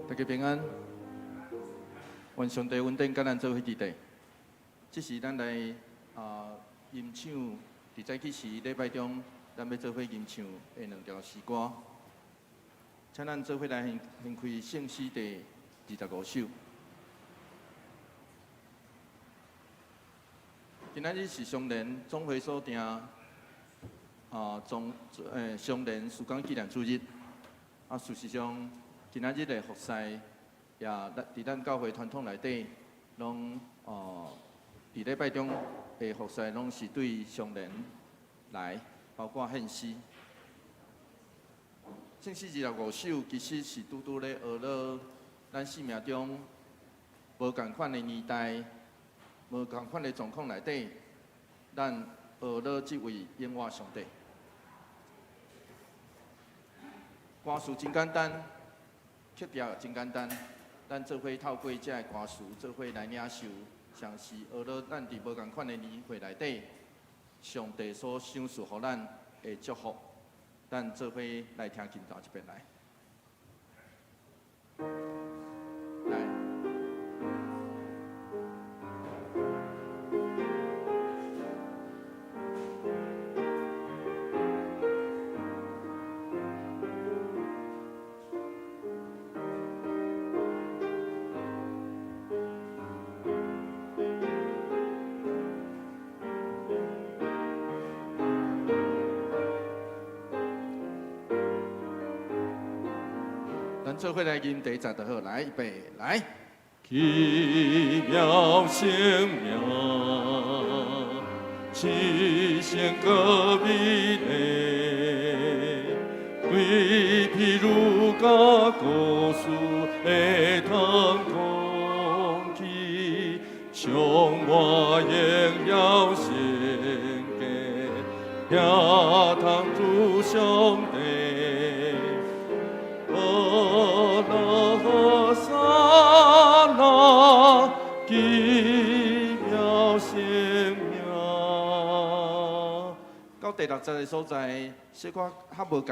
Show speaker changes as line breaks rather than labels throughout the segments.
大家平安，願上帝恩典佮咱做伙佇底。這是咱來吟唱，佇早起時禮拜中，咱欲做伙吟唱的兩條詩歌。請咱做伙來掀開聖詩第25首。今仔日是雙連總會所訂總雙連事工紀念主日。事實上，今仔日的服侍也佇咱教會傳統內底，攏佇禮拜中的服侍攏是對雙連來，包括獻詩。聖詩25首其實是拄拄咧學了咱生命中無仝款的年代、無仝款的狀況內底，咱學了這位永活上帝。歌詞真簡單。曲調也真簡單，咱做伙透過這个歌詞，做伙來領受，像是學了咱佇無仝款的年歲內底，上帝所賞賜予咱的祝福，咱做伙來聽經大一遍來。來。咱做伙來吟第一節就好，來，預備，來。
奇妙生命，至聖閣美麗，對彼儒家故事會通空氣，充滿榮耀聖潔，遐通主上帝。阿羅三那奇妙生命。
到第六節的所在，小可較無仝，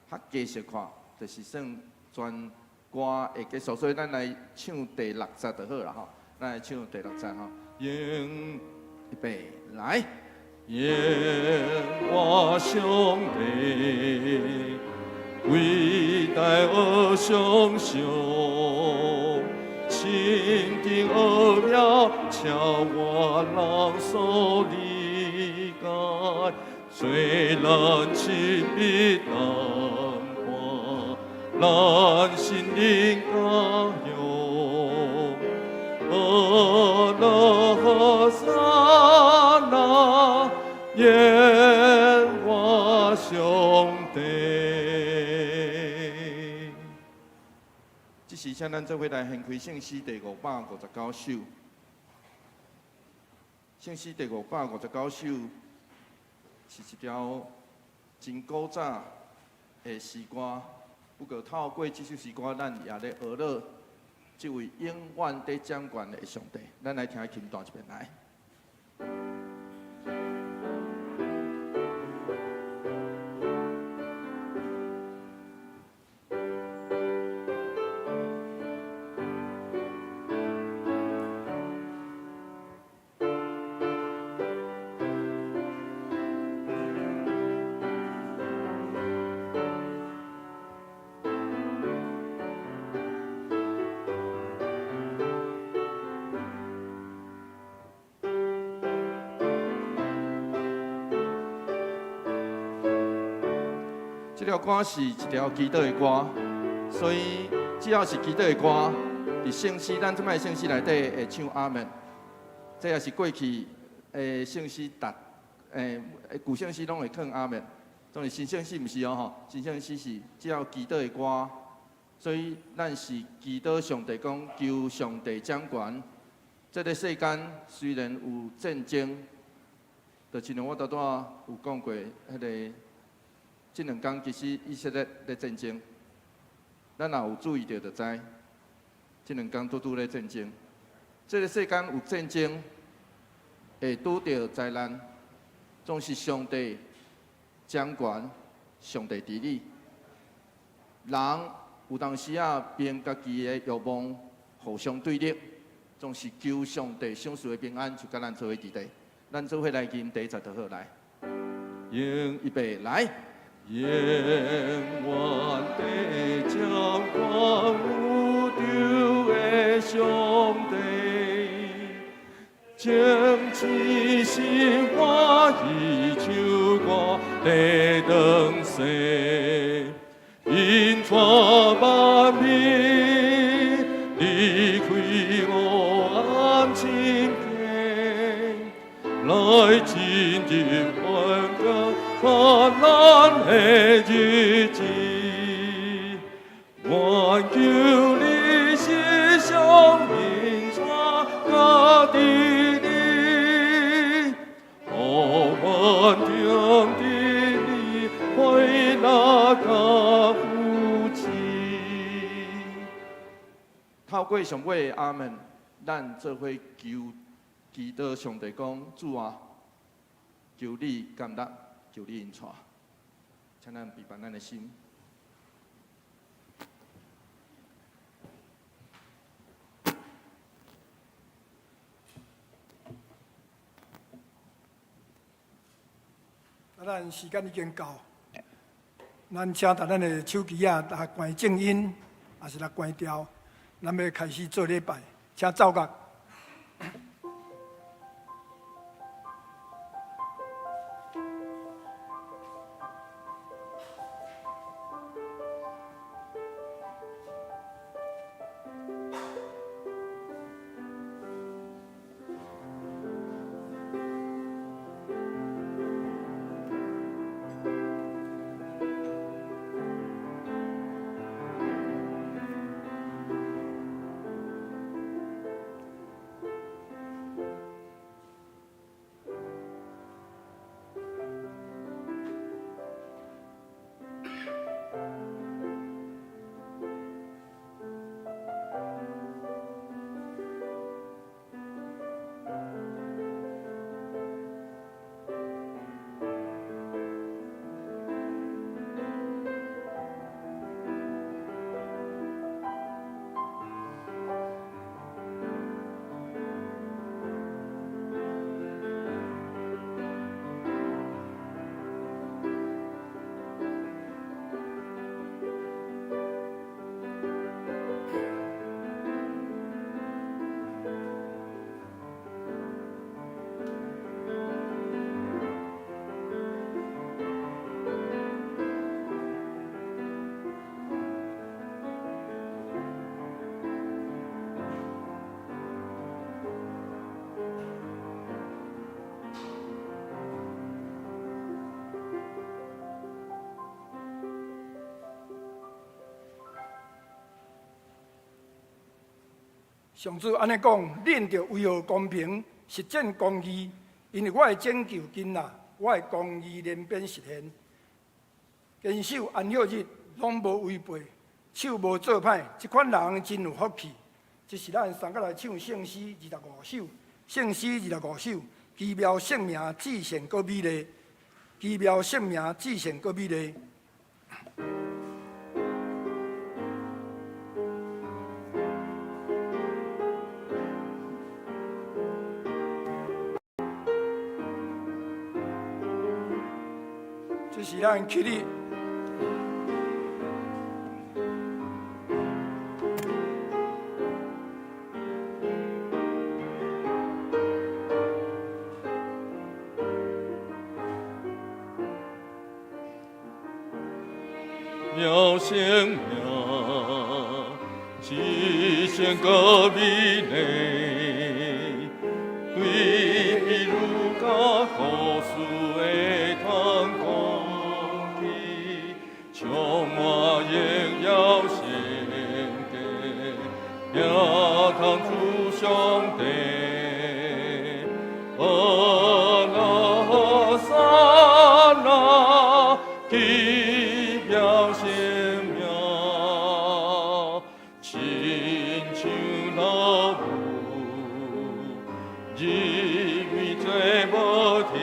較加小看，就是算全歌會結束，所以咱來唱第六節就好啦吼。咱來唱第六節吼。
應
預備，來。
耶和華上帝，偉大而上上，親近奧妙，超越人所理解，雖然親密難看，咱心靈感用。阿羅三那耶和華上帝。
這時，請咱做伙來掀開聖詩第559首。聖詩第559首是一條真古早的詩歌，不過透過這首詩歌，咱也咧學了這位永遠佇掌權的上帝。咱來聽琴彈一遍來。這條歌是一條祈禱的歌，所以只要是祈禱的歌，佇聖詩，咱這擺聖詩內底會唱阿門。這也是過去的聖詩，逐舊聖詩攏會囥阿門。當然新聖詩毋是哦吼，新聖詩是只要祈禱的歌，所以咱是祈禱上帝講，求上帝掌權。這個世間雖然有戰爭，就親像我拄拄仔有講過，彼個。這兩工其實以色列咧戰爭，咱若有注意著就知，這兩工拄拄咧戰爭。這個世間有戰爭，會拄著災難，總是上帝掌權，上帝治理。人有當時仔憑家己的欲望互相對立，總是求上帝賞賜的平安，就佮咱做伙佇底。咱做伙來吟第一節就好來，用預備來。
永遠的掌權宇宙的上帝，將齊心歡喜唱歌得當世，引帶萬民離開黑暗情境，來進入萬國燦爛的日子，願求你時常引帶家己你，予阮聽見你快樂佮扶持。
透過上尾的阿門，咱做伙求祈禱上帝講，主啊，求你感恩。求你引帶，請咱閉關咱的心。
啊，咱時間已經到，咱請逐咱的手機仔來關靜音，抑是來關掉。咱欲開始做禮拜，請奏樂。上主按呢講，恁著維護公平，實踐公義，因為我的拯救近啦，我的公義連鞭實現。堅守安息日，攏無違背，手無做歹，這款人真有福氣。這是咱送過來唱聖詩二十五首，聖詩二十五首，奇妙聖名至聖閣美麗，奇妙聖名至聖閣美麗。這是咱起立。
妙聖名，至聖閣美麗，對比路加故事會通講起，充滿榮耀聖潔，仰望主上帝。和那刹那，奇妙聖名，親像老母，日暝做無停，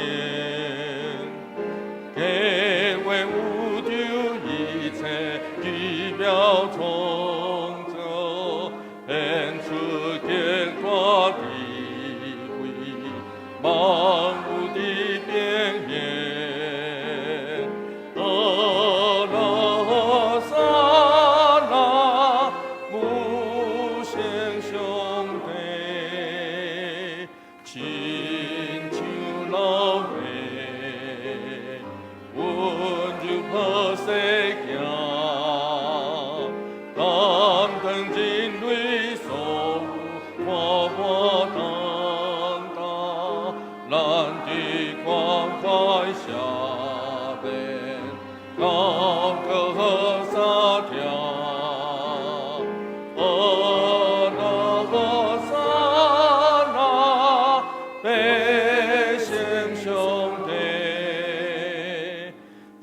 計劃宇宙一切奇妙創造，顯出極大智慧，萬有的變現。和那剎那，無限上帝，親像老爸，溫柔抱細囝，擔當人類所有苦難擔當，咱佇關懷下面，高歌三條。和那剎那，百姓上帝，親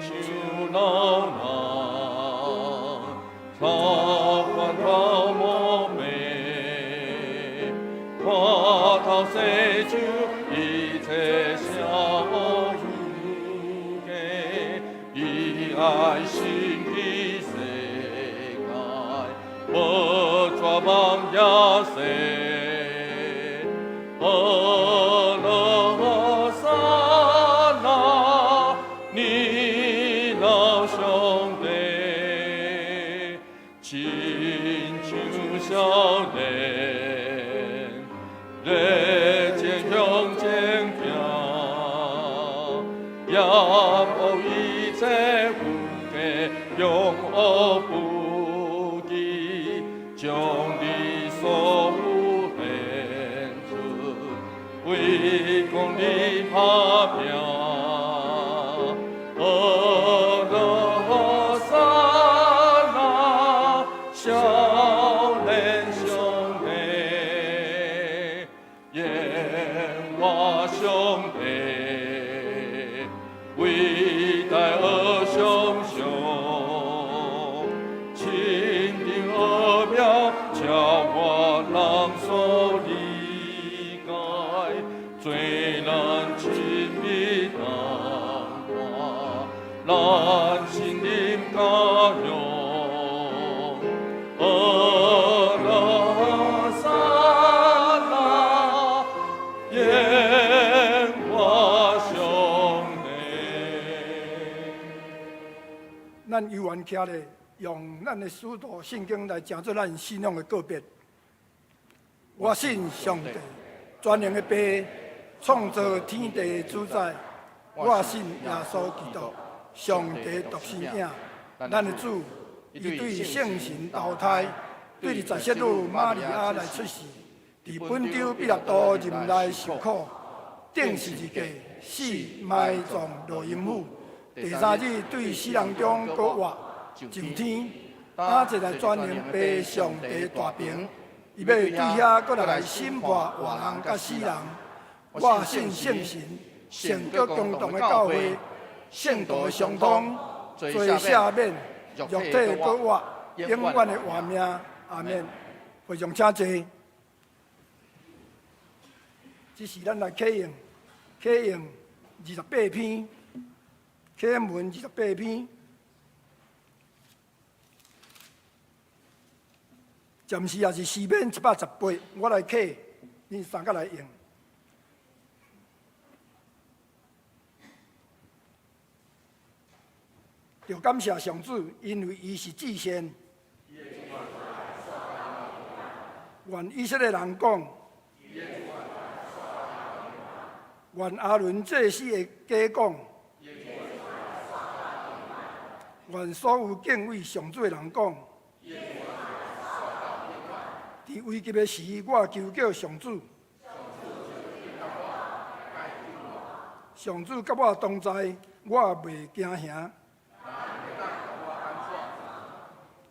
像老人，擦汗頭毛眉，看透世上一切邪惡虛假，以愛心的世界，無絕望也世。和那剎那，年老上帝，親像少年，熱情向前行，厭惡一切虛假，勇往不羈，將你所有獻出，為公義打拼。和那剎那，少年上帝，耶和華上帝，偉大而雄壮，親近奧妙，超越人所理解，做咱親密同伴，咱心靈家鄉。和那剎那，耶和華上帝。
咱猶原徛咧，用咱的使徒信經來成做咱信仰的告別。我信上帝，全能的父，創造天地的主宰。我信耶穌基督，上帝獨生囝，咱的主，伊對聖神投胎，對佇十色女瑪利亞來出世，佇本丟彼拉多任內受苦，釘十字架，死埋葬落陰府，第三日對死人中閣活，上天，搭坐佇全能父上帝大爿，伊欲對遐閣來審判活人佮死人。我信聖神，聖潔公同的教會，聖徒的相通，罪赦免，肉體的復活，永遠的活命。阿們。會眾請坐。這時咱來啟用，啟用28篇，啟文二十八篇。暫時也是詩篇118，我來啟，恁三個來用。著感謝上主，因為伊是至善。願以色列人講，願亞倫祭司的家講，願所有敬畏上主的人講。佇危急的時，我求叫上主，上主佮我同在，我袂驚嚇。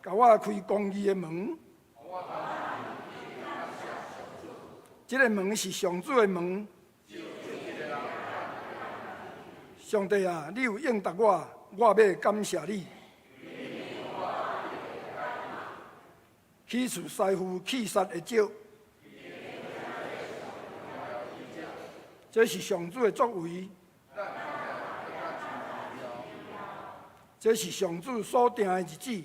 共我開公義的門，這个門是上主的門。上帝啊，你有應答我，我欲感謝你。彼處師傅氣殺的少，這是上主的作為，這是上主所定的日子。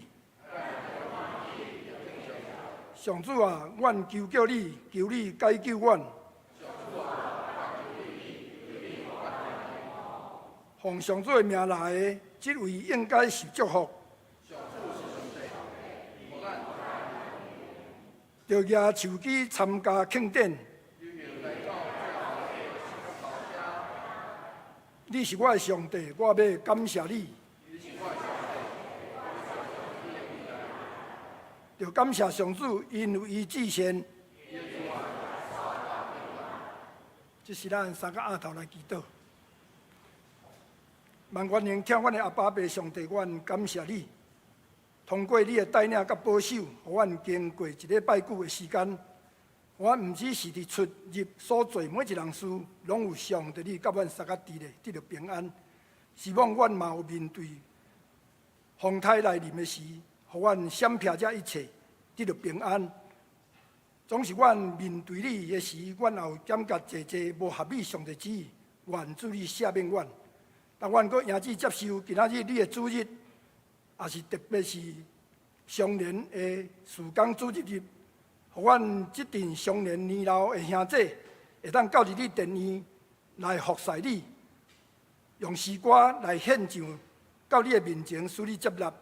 上主啊，阮求叫你，求你解救阮。奉上主的名來的，這位應該受祝福。著舉手機參加慶典。你是我的上帝，我欲感謝你。著感謝上主，因為伊至善。這是咱三個額頭來祈禱。萬願能疼阮的阿爸父上帝，阮感謝你。通過你的帶領佮保守，予阮經過一禮拜久的時間，阮毋只是佇出入所做每一項事，攏有上帝你佮阮相佮佇咧，得著平安。希望阮嘛有面對風颱來臨的時，予阮閃避這一切，得著平安。總是阮面對你的時，阮也有感覺濟濟無合你上帝旨意，願主你赦免阮。但阮閣迎接接受今仔日你的主日。也是特別是常年的事工主日日，予阮這陣常年年老的兄弟，會當到佇你殿院來服侍你，用詩歌來獻上到你的面前，使你接納。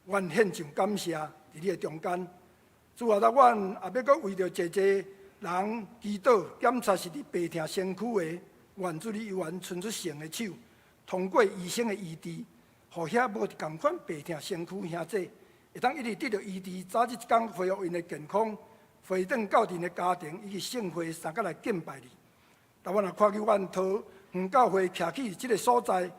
阮獻上感謝佇你的中間。主啊，阮也欲閣為著濟濟人祈禱，檢查是佇病痛身軀的，願主你猶原伸出聖的手，通過醫生的醫治。予遐無仝款病痛身軀兄弟，會當一直得著醫治，早日一工恢復𪜶的健康，回轉到𪜶的家庭以及聖會，相佮來敬拜你。但阮若看見阮桃園教會徛起這个所在，也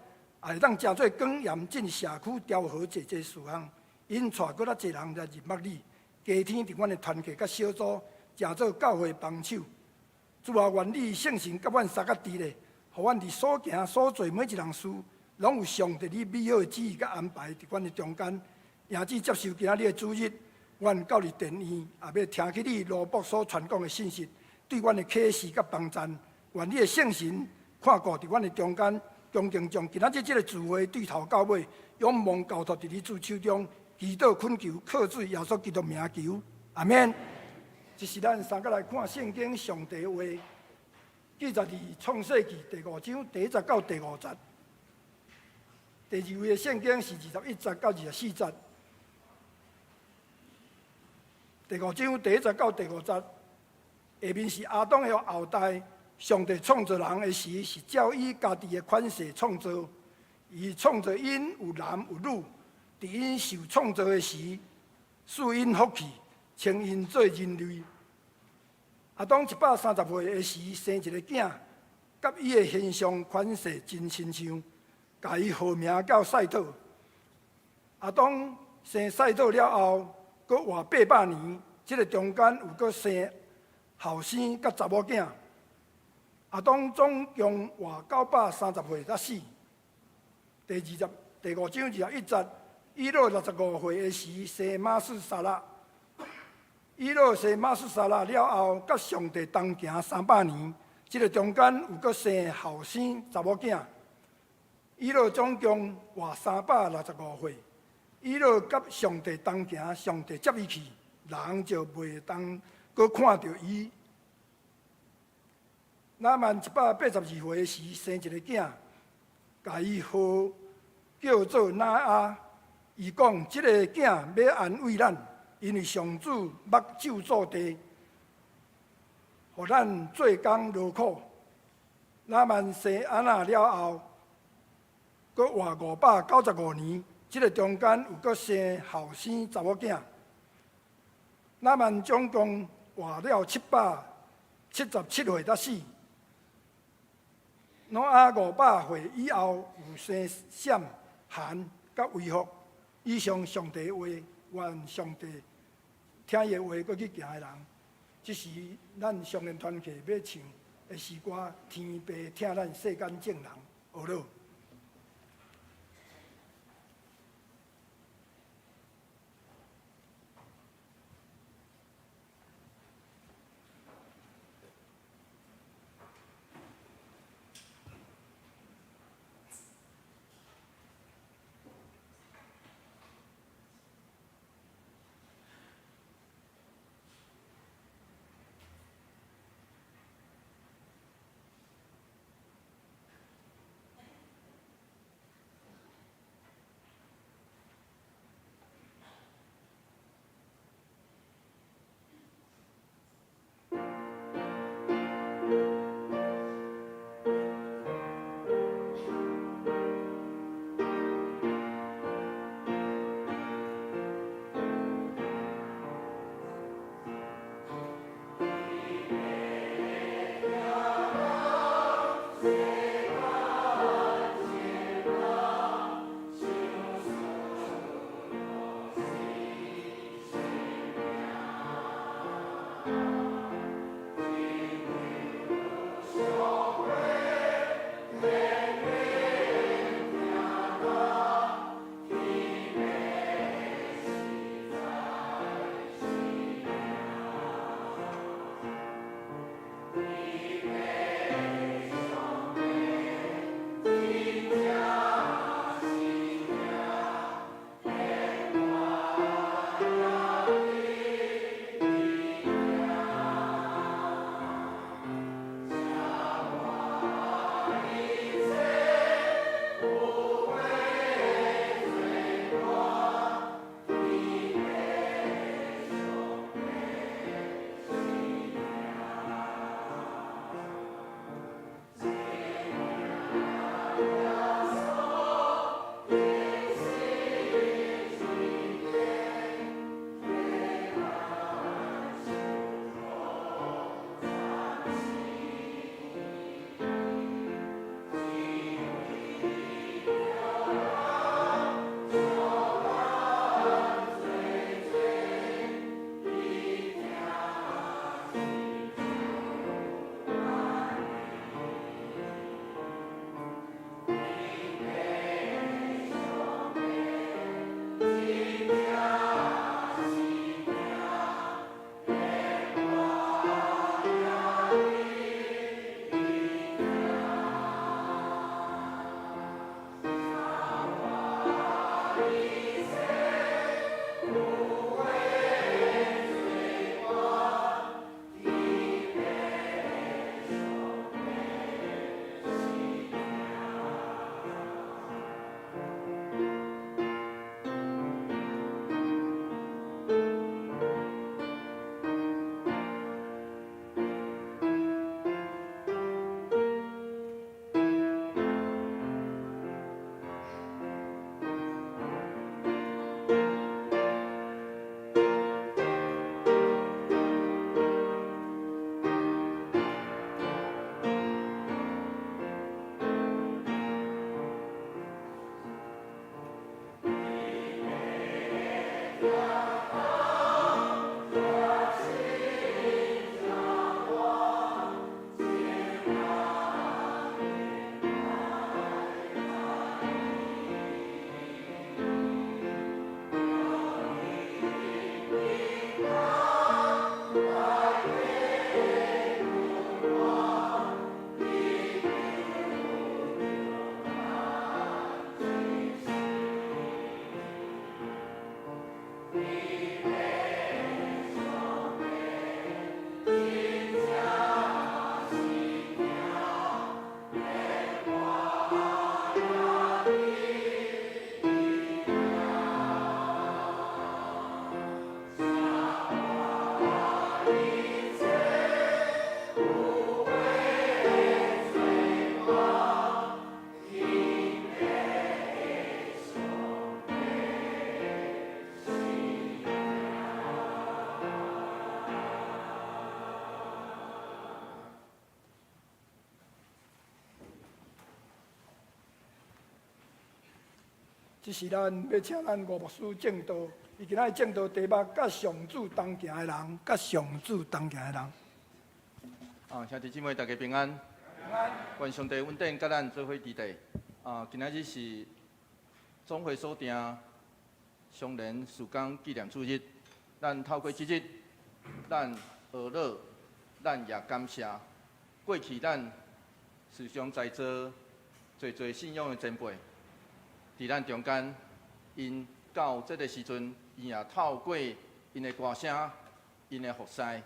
會當成做光鹽進社區調和濟濟事項，引帶閣較濟人來認捌你，加添佇阮的團契佮小組，成做教會幫手。主啊，願你聖神佮阮相佮佇咧，予阮佇所行所做每一項事，攏有上帝你美好的旨意佮安排佇阮的中間，因此接受今仔日的主日，阮到佇殿院，也欲聽去你羅卜所傳講的信息，對阮的啟示佮幫贊。願你的聖神看顧佇阮的中間，恭敬將今仔日這个聚會對頭到尾，仰望交託佇你主手中，祈禱懇求，靠主耶穌基督名求，阿們。這是咱三個來看聖經上帝話，記載佇創世記第五章第一節到第五節。第二位的聖經是21節到24節。第五章第一節到第五節，下面是亞當的後代。上帝創造人的時，是照伊家己的款式創造。伊創造𪜶有男有女，佇𪜶受創造的時，賜𪜶福氣，稱𪜶做人類。亞當130歲的時，生一个囝，佮伊的形象款式真親像。共伊號名叫賽特。亞當生賽特了後，閣活800年，這个中間有閣生後生佮查某囝。亞當總共活930歲才死。第五章21節，以諾65歲的時生瑪斯撒勒。以諾生瑪斯撒勒了後，佮上帝同行300年。這个中間有閣生後生查某囝。以諾總共活365歲。以諾佮上帝同行，上帝接伊去，人就袂當閣看著伊。拿曼182歲的時，生一个囝，共伊號叫做拿亞。伊講：這个囝欲安慰咱，因為上主捌咒詛地，予咱做工勞苦。拿曼生亞拿了後，閣活595年。這个中間有閣生後生查某囝。拿曼總共活了777歲才死。挪亞500歲以後有生閃、含佮維弗。以上上帝話，願上帝聽伊的話，閣去行的人。這是咱上年團契欲唱的詩歌，天父疼咱世間眾人，學樂。這是咱欲請咱吳牧師證道，伊今仔日證道題目：佮上主同行的人，佮上主同行的人。
啊，兄弟姊妹，大家平安。
平安。
願上帝恩典佮咱做伙佇底。啊，今仔日是總會所定相連事工紀念主日。咱透過這日，咱學樂，咱也感謝過去咱時常在座濟濟信仰的前輩，佇咱中間，𪜶到這个時陣，𪜶也透過𪜶的歌聲、𪜶的服侍，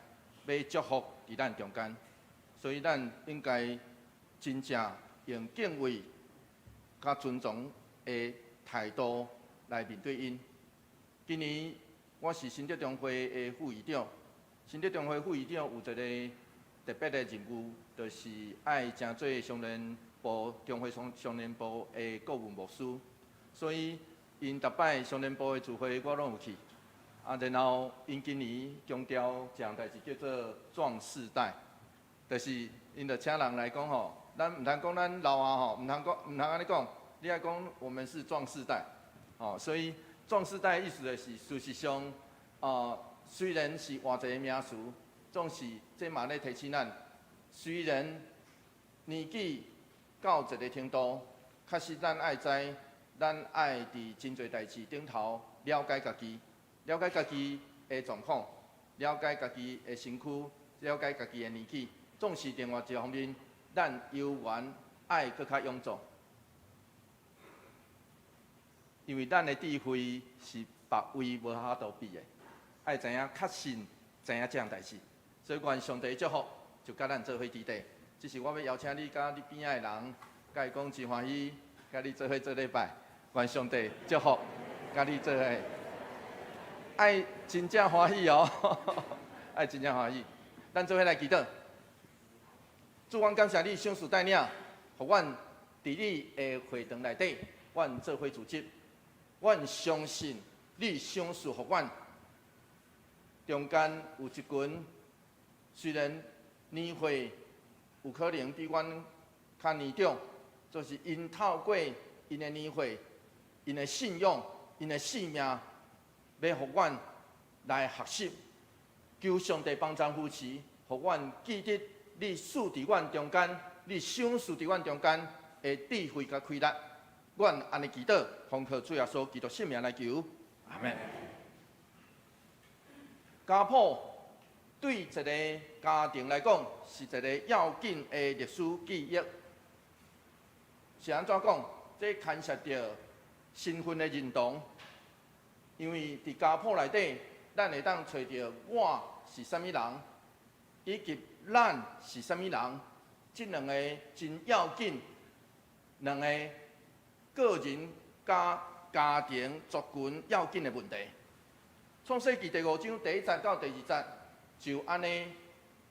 欲祝福佇咱中間。所以咱應該真正用敬畏、佮尊重的態度來面對𪜶。今年我是新竹中會的副會長，新竹中會副會長有一個特別的任務，就是愛成做相聯部中會相聯部的顧問牧師。所以，𪜶逐擺相聯部的聚會，我攏有去。啊，然後𪜶今年強調一項代誌叫做壯世代，就是𪜶就請人來講吼，咱毋通講咱老啊吼，毋通講，毋通按呢講，你愛講我們是壯世代，吼，所以壯世代意思就是事實上，雖然是換一个名詞，總是這嘛咧提醒咱，雖然年紀到一个程度，確實咱愛知，咱愛佇真濟代誌頂頭了解家己，了解家己的狀況，了解家己的身軀，了解家己的年紀，總是另外一方面，咱猶原愛閣較勇壯，因為咱的智慧是別位無法度比的，愛知影確信，知影這項代誌，所以願上帝祝福，就佮咱做伙佇底。只是我欲邀請你佮你邊仔的人，共伊講真歡喜，佮你做伙做禮拜，願上帝祝福，佮你做伙，愛真正歡喜哦，愛真正歡喜。咱做伙來祈禱，主，阮感謝你賞賜帶領，予阮佇你的會堂內底，阮做伙聚集。阮相信你賞賜予阮中間有一群，雖然年歲有可能比阮較年長，就是𪜶透過𪜶的年歲、𪜶的信仰、𪜶的性命，欲予阮來學習。求上帝幫贊扶持，予阮記得你賜佇阮中間，你賞賜佇阮中間的智慧佮氣力。阮按呢祈禱，奉靠主耶穌基督聖名來求，阿門。家譜對一个家庭來講，是一个要緊的歷史記憶。是按怎講？這牽涉著身份的認同，因為佇家譜內底，咱會當揣著我是啥物人，以及咱是啥物人，這兩个真要緊，兩个個人佮家庭族群要緊的問題。創世記第五章第一節到第二節就按呢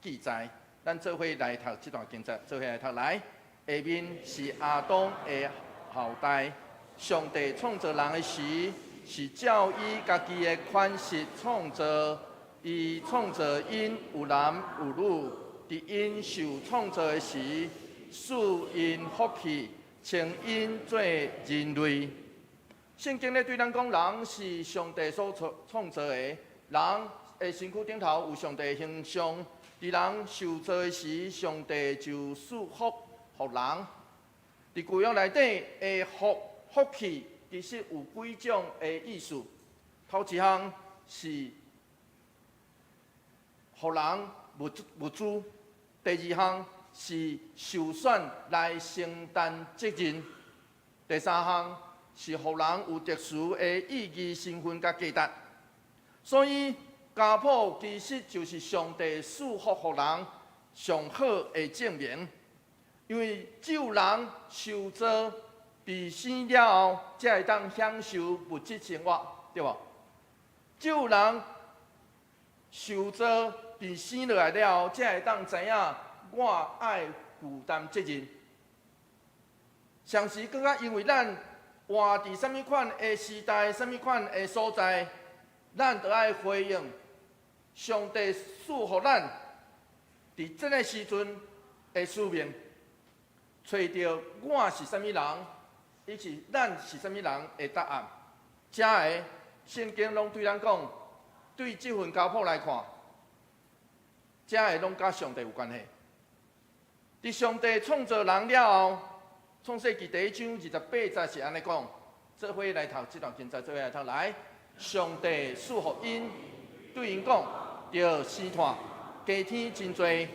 記載。咱做伙來讀這段經節，做伙來讀來。下面是亞當的後代。上帝創造人的時，是照伊家己的款式創造。伊創造𪜶有男有女。佇𪜶受創造的時，賜𪜶福氣，稱𪜶做人類。聖經咧對咱講，人是上帝所創造的，人的身軀頂頭有上帝的形象。佇人受造的時，上帝就賜福予人。佇舊約內底的福氣，其實有幾種的意思。頭一項是予人物資，第二項是受選來承擔責任，第三項是予人有特殊的意義、身份佮價值。所以家譜其實就是上帝賜福予人上好的證明。因為只有人受造、被生了後，才會當享受物質生活，對無？只有人受造、被生落來了後，才會當知影我愛負擔責任。同時，閣較因為咱活佇啥物款的時代、啥物款的所在，咱著愛回應上帝賜予咱佇這个時陣的使命，揣著我是啥物人，伊是咱是啥物人的答案。遮个聖經攏對咱講，對這份家譜來看，遮個攏佮上帝有關係。佇上帝創造人了後，創世記第一章28節是按呢講，做伙來讀這段經節，做伙來讀來。上帝賜予𪜶，對𪜶講，著生湠，加添真濟，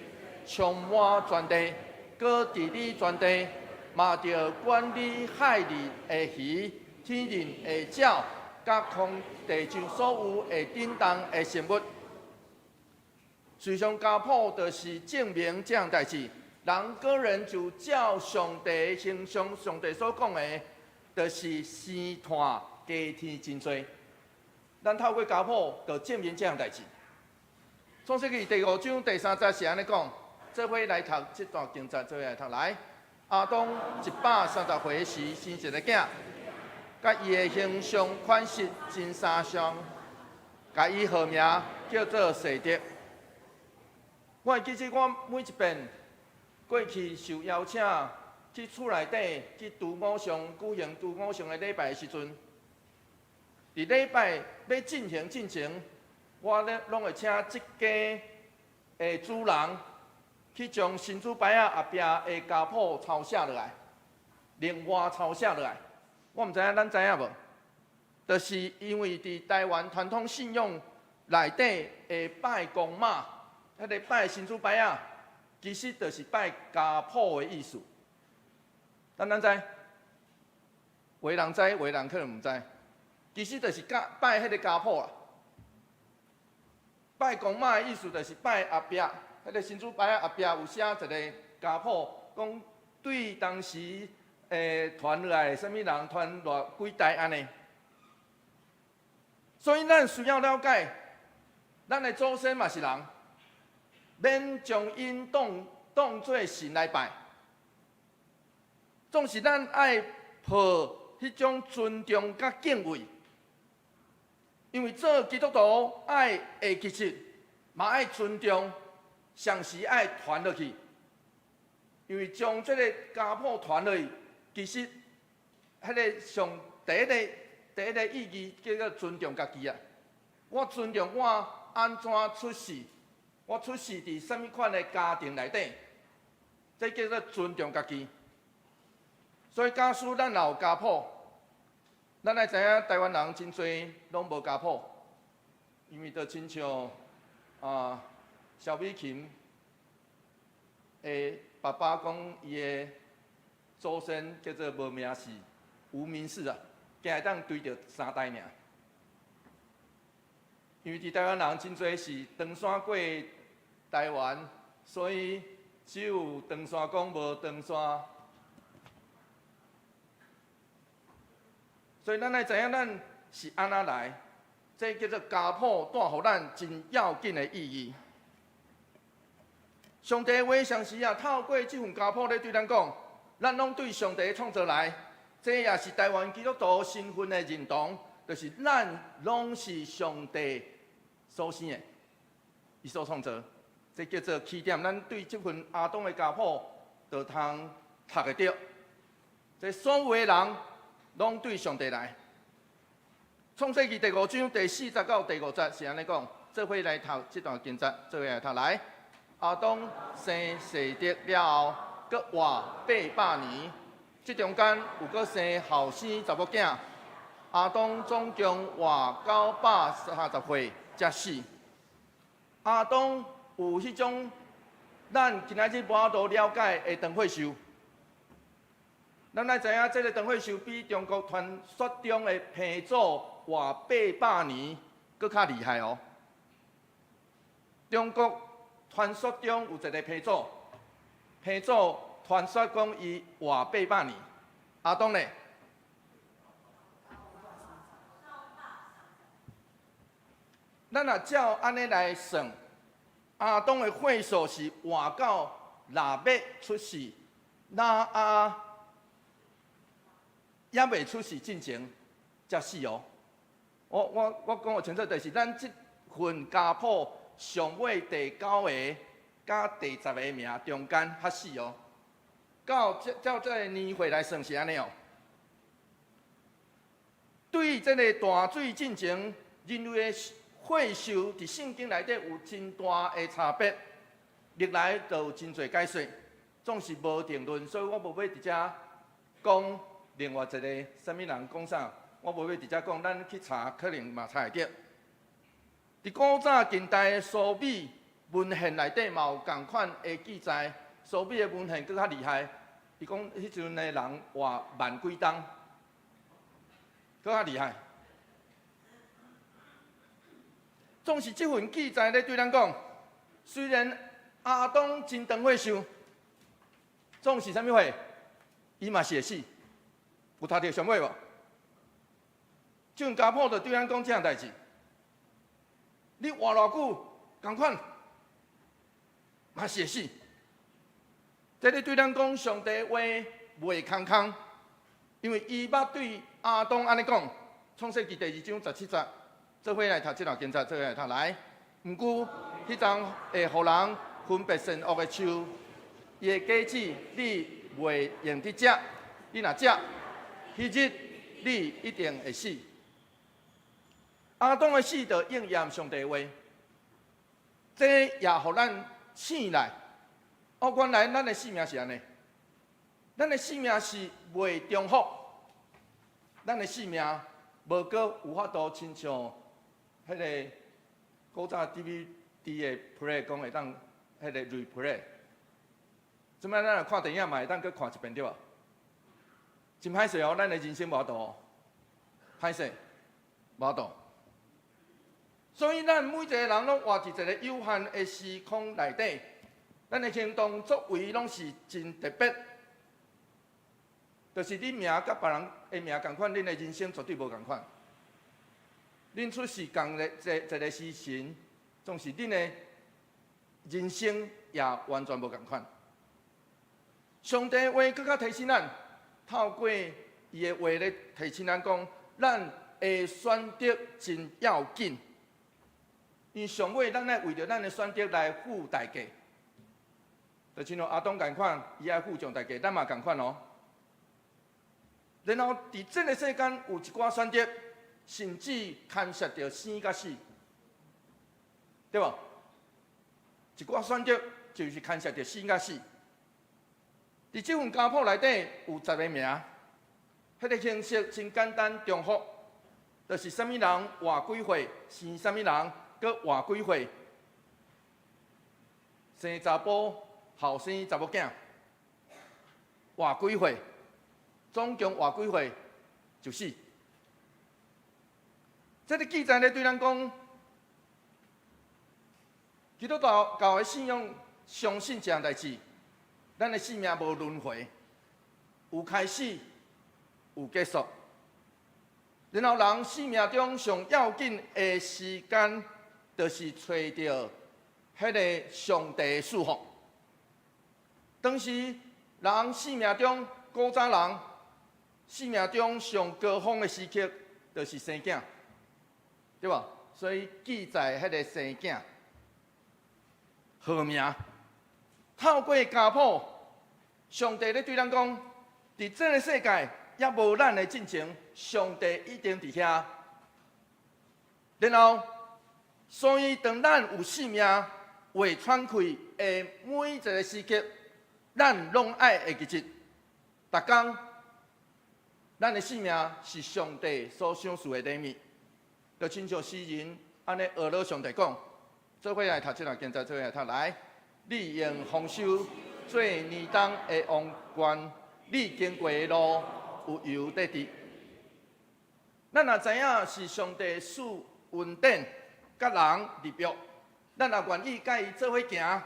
充滿全地，閣治理全地，嘛著管理海裡的魚、天頂的鳥，佮空地上所有會振動的生物。事實上，家譜就是證明這項代誌。人個人就照上帝的形象，上帝所講的，就是生湠加添真濟。咱透過家譜，就證明這項代誌。創世記第五章第三節是按呢講，做伙來讀這段經節，做伙來讀來。亞當130歲時生一個囝，佮伊的形象款式真相像，共伊號名叫做細德。我會記得我每一遍過去受邀請去厝內底去拄偶像舉行拄偶像的禮拜的時陣，佇禮拜欲進行進前，我咧攏會請這家的主人去將神主牌仔後壁的家譜抄寫落來，另外抄寫落來。我毋知影咱知影無？就是因為佇台灣傳統信仰內底的拜公媽，彼个拜神主牌仔，其實就是拜家譜的意思。咱知，有的人知，有的人可能毋知。其實就是教拜彼个家譜啦。拜公媽的意思就是拜後壁，彼个神主牌仔後壁有寫一个家譜，講對當時傳落來啥物人傳偌幾代按呢。所以咱需要了解，咱的祖先嘛是人，免將𪜶當做神來拜。總是咱愛抱彼種尊重佮敬畏，因為做基督徒愛會記得，嘛愛尊重，同時愛傳落去。因為將這个家譜傳落去，其實彼个上第一個意義叫做尊重家己啊！我尊重我按怎出世，我出世佇啥物款的家庭內底，這叫做尊重家己。所以假使咱若有家譜，咱愛知影台灣人真濟攏無家譜，因為就親像啊蕭美琴的爸爸講，伊的祖先叫做無名氏、無名氏啊，敢會當追著三代爾。因為佇台灣人真濟是唐山過台灣，所以只有唐山公無唐山。所以咱愛知影咱是按怎來，這叫做家譜帶予咱真要緊的意義。上帝話常時啊，透過這份家譜咧對咱講，咱攏對上帝創造來，這也是台灣基督徒身份的認同，就是咱攏是上帝所生的，伊所創造，這叫做起點。咱對這份亞當的家譜，就通讀會著。這所有的人攏對上帝來。創世記第五章第四節到第五節是按呢講，做伙來讀這段經節，做伙來讀來。亞當生細德了後，閣活800年，這中間有閣生後生查某囝。亞當總共活930歲才死。亞當有彼種咱今仔日無法度了解的長歲壽。咱愛知影，這个長歲壽比中國傳說中的彭祖活800年閣較厲害哦。中國傳說中有一个彭祖，彭祖傳說講伊活八百年，亞當呢？咱若照按呢來算，亞當的歲數是活到拉麥出世，挪亞猶未出世進前才死哦。我講予清楚，就是咱這份家譜上尾第九個佮第十個名中間才死哦。到這照這个年歲來算是按呢哦。對這个大水進前，人類的歲壽佇聖經內底有真大的差別，歷來都有真濟解說，總是無定論，所以我無欲佇遮講另外一个啥物人講啥，我無欲佇遮講，咱去查可能嘛查會著。佇古早近代的蘇美文獻內底嘛有仝款的記載，蘇美的文獻閣較厲害，伊講彼陣的人活萬幾冬，閣較厲害。總是這份記載咧對咱講，雖然亞當真長歲壽，總是啥物貨，伊嘛是會死。有讀著上尾無？這份家譜就對咱講這項代誌。你活偌久，仝款嘛是會死。這咧對咱講，上帝話袂空空，因為伊捌對亞當按呢講，創世記第二章十七節。做伙來讀這段經節，做伙來讀來。毋過，彼叢會予人分別善惡的樹，伊的果子你袂用得食，你若食，彼日你一定會死。亞當的死就應驗上帝話，這也予咱醒來。哦，原來咱的生命是按呢，咱的生命是袂重複，咱的生命無閣有法度親像彼个古早 DVD 的 play 講會當彼個 replay，這擺咱若看電影嘛會當閣看一遍對無？真歹勢哦，咱的人生無法度哦，歹勢，無法度。所以咱每一個人攏活佇一個有限的時空內底，咱的行動作為攏是真特別，就是你名佮別人的名仝款，恁的人生絕對無仝款。恁出世仝个一一个時辰，總是恁的人生也完全無仝款。上帝話閣較提醒咱，透過伊的話咧提醒咱講，咱的選擇真要緊。因上尾咱愛為著咱的選擇來付代價。就親像亞當仝款，伊愛付上代價，咱嘛仝款哦。然後佇這个世間有一寡選擇，甚至牽涉著生佮死，對無？一寡選擇就是牽涉著生佮死。佇這份家譜內底有十个名，彼个形式真簡單重複，就是啥物人活幾歲，生啥物人，閣活幾歲，生查埔，後生查某囝，活幾歲，總共活幾歲就死。這个記載咧對咱講，基督教教的信仰相信這項代誌，咱的生命無輪迴，有開始，有結束。然後人生命中上要緊的時間，就是揣著彼个上帝的祝福。當時人生命中，古早人生命中上高峰的時刻，就是生囝，對無？所以記載彼个生囝號名，透過家譜，上帝咧對咱講，佇這个世界猶無咱的進前，上帝已經佇遐。然後，所以當咱有生命未喘氣的每一个時刻，咱攏愛會記得，逐工，咱的生命是上帝所賞賜的禮物。就親像詩人按呢學了上帝講，做伙來讀這段經節，做伙來讀來。你用豐收做年冬的王冠，你經過的路有油滴滴。咱若知影是上帝賜恩典，佮人立約，咱若願意佮伊做伙行，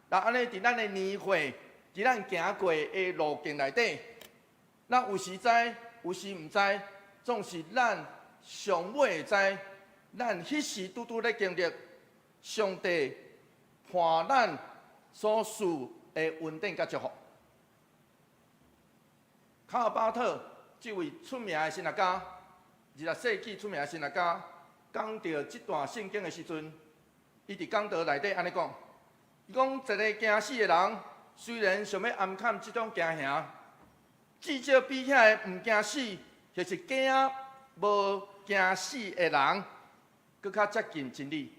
若按呢佇咱的年歲，佇咱行過的路徑內底，咱有時知，有時毋知，總是咱上尾會知，咱彼時拄拄咧經歷上帝伴咱所賜的恩典佮祝福。卡爾巴特這位出名的神學家，20世紀出名的神學家，講著這段聖經的時陣，伊佇講道內底按呢講，伊講一个驚死的人，雖然想欲暗崁這種驚嚇，至少比遐个毋驚死，就是驚無驚死的人，閣較接近真理。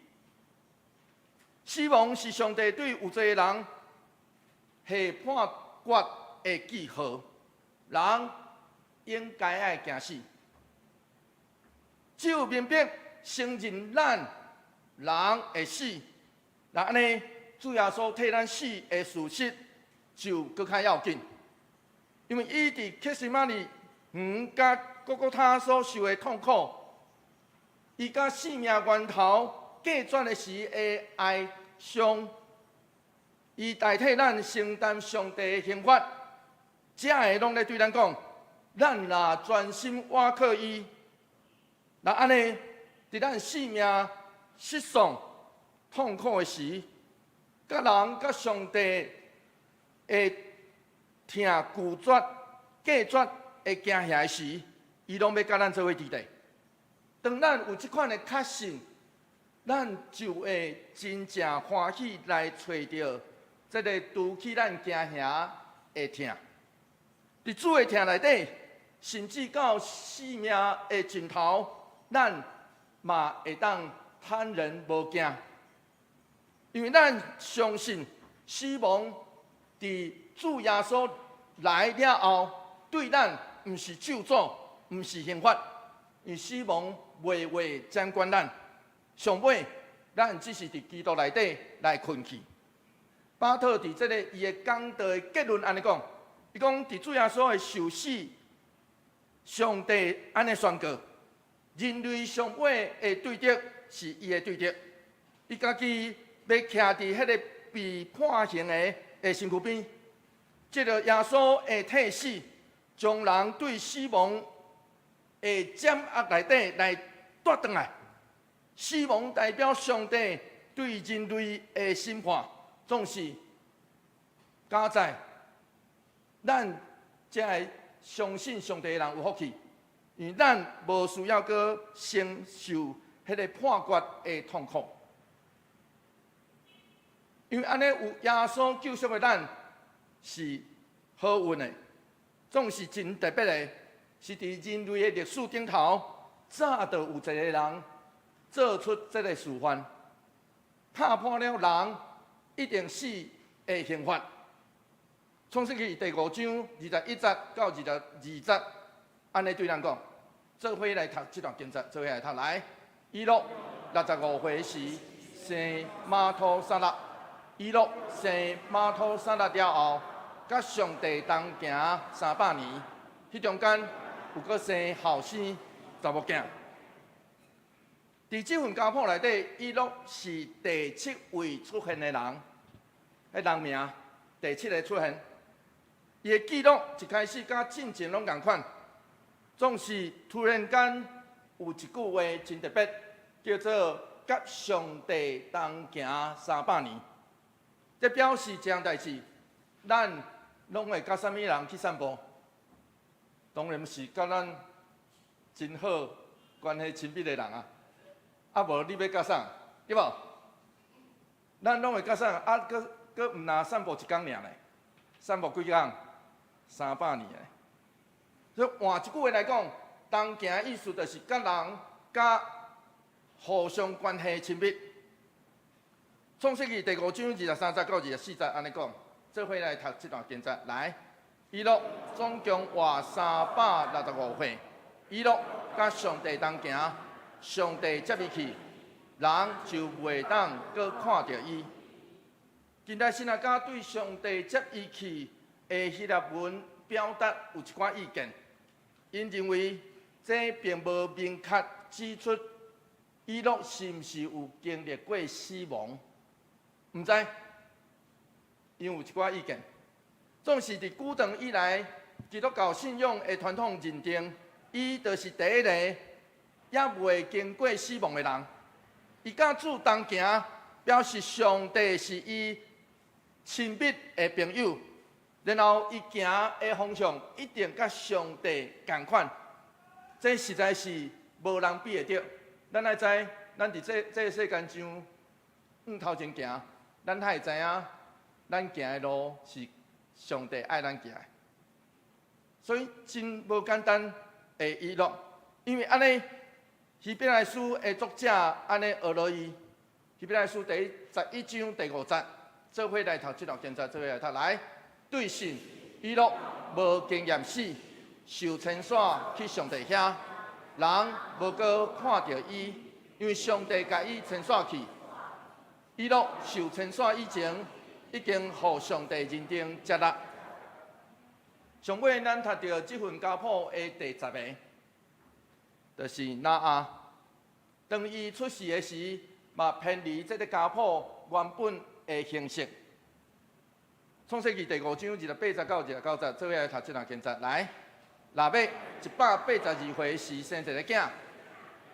死亡是上帝對有罪的人下判決的記號，人應該愛驚死。只有明白承認咱人會死，那按呢，主耶穌替咱死的事實就閣較要緊，因為伊佇客西馬尼園佮各各他所受的痛苦，伊佮性命源頭隔絕的時的哀傷，伊代替咱承擔上帝的刑罰，這个攏咧對咱講，咱若專心倚靠伊，若按呢，佇咱性命失喪、痛苦的時，佮人佮上帝的疼拒絕、隔絕的驚嚇的時，伊攏欲佮咱做伙佇咧。當咱有這款的確信，咱就會真正歡喜來揣著這个除去咱驚嚇的疼。佇主的疼內底，甚至到生命的盡頭，咱嘛會當坦然無驚，因為咱相信死亡佇主耶穌來了後，對咱毋是咒詛，毋是刑罰，因為死亡袂會掌管咱。上尾，咱只是佇基督內底來睏去。巴特佇這个伊的講道的結論按呢講，伊講佇主耶穌的受死，上帝按呢宣告，人類上尾的對敵是伊的對敵，伊家己欲徛佇彼个被判刑的身軀邊，這个耶穌的替死，將人對死亡的掌握內底來帶轉來。死亡代表上帝對人類的審判，總是佳哉，咱這个相信上帝的人有福氣，因為咱無需要閣承受彼个判決的痛苦。因為按呢有耶穌救贖的咱是好運的，總是真特別的，是佇人類的歷史頂頭，早就有一個人做出這个示範，打破了人一定死的刑罰。創世記第五章21節到22節，按呢對咱講，做伙來讀這段經節，做伙來讀來。以諾65歲時生瑪土撒勒，以諾生瑪土撒勒了後，佮上帝同行300年，彼中間有閣生後生查某囝。佇這份家譜內底，以諾是第七位出現的人，彼人名第七个出現。伊的記錄一開始佮進前攏仝款，總是突然間有一句話真特別，叫做“佮上帝同行三百年”。這表示一項代誌，咱攏會佮啥物人去散步？當然是佮咱真好、關係親密的人啊！啊無你欲佮啥？對無？咱攏會佮啥？啊，閣閣毋若散步一工爾咧，散步幾工？300年咧。所以換一句話來講，同行的意思就是佮人佮互相關係親密。創世記第五章23節到24節按呢講，做伙來讀這段經節來。以諾總共活365歲，以諾佮上帝同行，上帝接伊去，人就袂當閣看著伊。近代神學家對上帝接伊去的希臘文表達有一寡意見，𪜶認為這並無明確指出以諾是毋是有經歷過死亡，毋知，𪜶有一寡意見。總是佇古長以來，基督教信仰的傳統認定，伊就是第一個猶未經過死亡的人。伊佮主同行，表示上帝是伊親密的朋友。然後伊行的方向一定佮上帝仝款，這實在是無人比會著。咱愛知，咱佇這個世間上向頭前行，咱才會知影，咱行的路是上帝愛咱行的。所以真無簡單的以諾，因為按呢，希伯來書的作者按呢學落伊，希伯來書第11章第5節，做伙來讀這段經節，做伙來讀來。對信，以諾無經驗死，受差遣去上帝遐，人無閣看著伊，因為上帝共伊差遣去。以諾受差遣以前，已經予上帝認定接納。上尾咱讀著這份家譜的第10個，就是挪亞。當伊出世的時，嘛偏離這个家譜原本的形式。創世記第五章28節到29節，做伙來讀這段經節。來，拉麥182歲時生一个囝，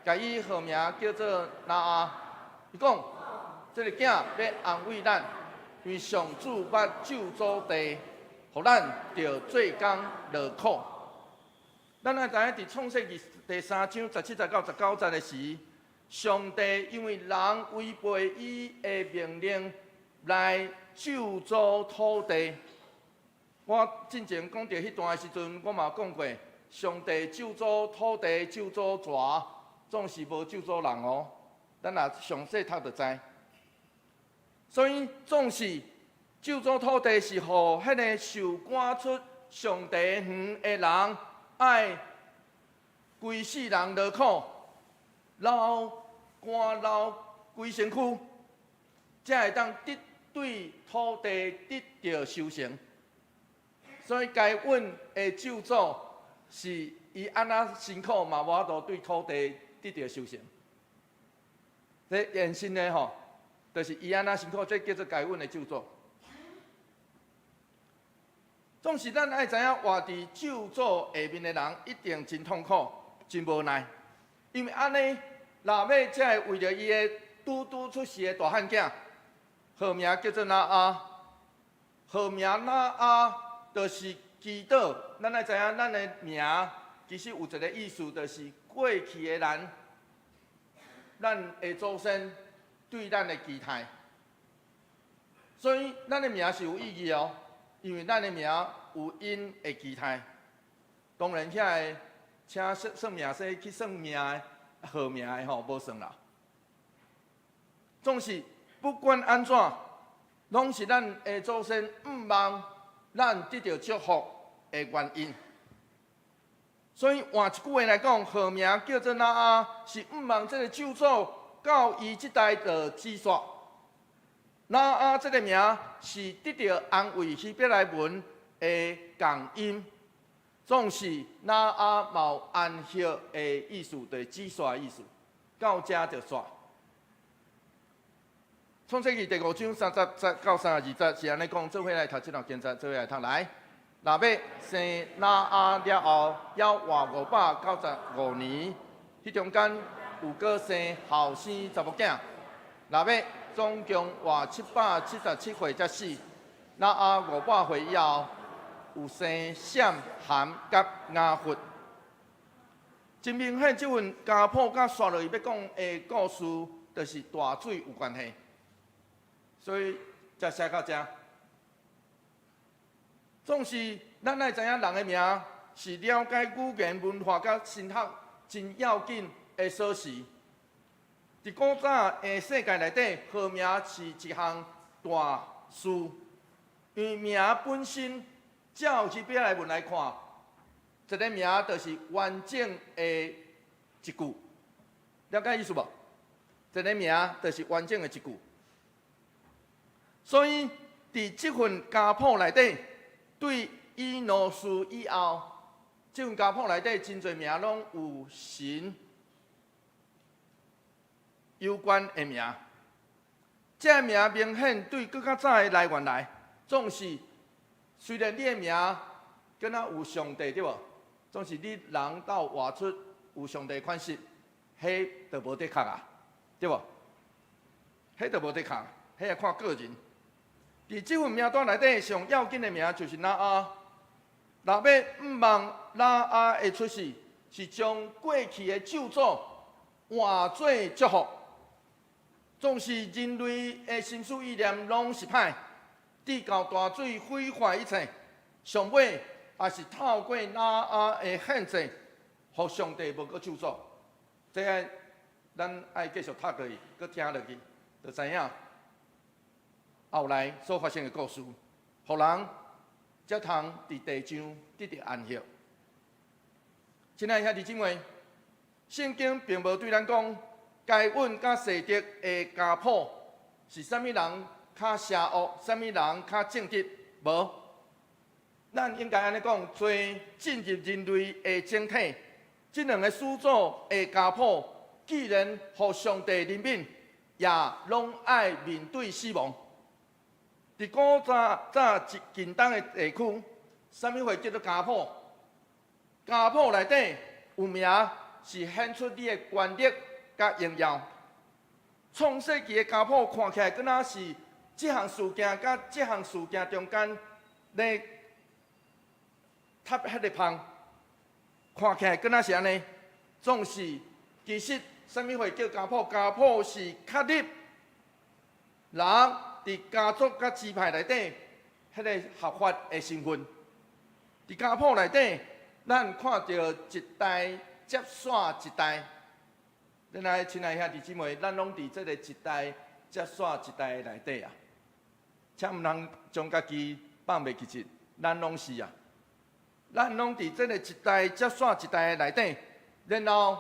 共伊號名叫做挪亞。伊講，這个囝欲安慰咱，因為上主捌咒詛地，予咱著做工勞苦。咱愛知影佇創世記第3章17節到19節的時，上帝因為人違背伊的命令來咒詛土地。我進前講著彼段的時陣，我嘛講過，上帝咒詛土地、咒詛蛇，總是無咒詛人哦。咱若詳細讀就知。所以總是咒詛土地是予彼个受趕出上帝園的人，愛規世人勞苦，流汗流規身軀，才會當得對土地得著收成。所以該隱的咒詛是伊按怎辛苦嘛，無法度對土地得著收成。這延伸的吼，就是伊按怎辛苦，這叫做該隱的咒詛。總是咱愛知影，活佇咒詛下面的人一定真痛苦、真無奈，因為按呢，拉麥才會為著伊的拄拄出世的大漢囝，號名叫做挪亞，號名挪亞，就是祈禱。咱愛知影，咱的名其實有一个意思，就是過去的人，咱的祖先對咱的期待。所以，咱的名是有意義哦，因為咱的名有𪜶的期待。當然，遐个請算算命師去算命的號名的吼，無算啦。總是不管按怎，攏是咱的祖先向望咱得著祝福的原因。所以換一句話來講，號名叫做挪亞，是向望這个咒詛到伊這代就止煞。挪亞這个名是得著安慰希伯來文的仝音，總是挪亞嘛有安息的意思，就是止煞的意思。到遮就煞。創世記第五章30節到32節是按呢講，做伙來讀這段經節，做伙來讀來。拉麥生挪亞了後，猶活595年，彼中間有閣生後生查某囝。拉麥總共活777歲才死。挪亞500歲以後，有生閃、含佮雅弗。真明顯，這份家譜佮紲落去欲講的故事，就是大水有關係。所以才寫到遮。總是咱愛知影人的名是了解語言文化佮神學真要緊的鎖匙。佇古早的世界內底，號名是一項大事，因為名本身照希伯來文來看，一个名就是完整的一句，了解意思無？一个名就是完整的一句。所以，佇這份家譜內底，對以挪斯以後，這份家譜內底真濟名攏有神有關的名。這个名明顯對閣較早的來源來，總是雖然你的名敢若有上帝對無？總是你人鬥活出有上帝款式，彼就無的確啊，對無？彼就無的確，彼愛看個人。佇這份名單內底，上要緊的名就是挪亞。若欲向望挪亞的出世，是將過去的咒詛換做祝福。總是人類的心思意念攏是歹，直到大水毀壞一切，上尾也是透過挪亞的獻祭，予上帝無閣咒詛。這個咱愛繼續讀落去，閣聽落去，就知影後來所發生的故事，予人才通佇地上得著安息。親愛兄弟姊妹，聖經並無對咱講，該隱佮細德的家譜是啥物人較邪惡，啥物人較正直？無，咱應該按呢講，罪進入人類的整體，這兩个始祖的家譜，既然予上帝憐憫，也攏愛面對死亡。佇古早早一近東的地區，啥物貨叫做家譜？家譜內底有名是顯出你的權力佮榮耀。創世記的家譜看起來，敢若是這項事件佮這項事件中間咧插彼个縫，看起來敢若是按呢，總是其實啥物貨叫家譜？家譜是確立人佇家族佮支派內底彼个合法的身份。佇家譜內底，咱看著一代接續一代。咱愛親愛兄弟姊妹，咱攏佇這个一代接續一代的內底啊！請毋通將家己放袂記得，咱攏是啊！咱攏佇這个一代接續一代的內底，然後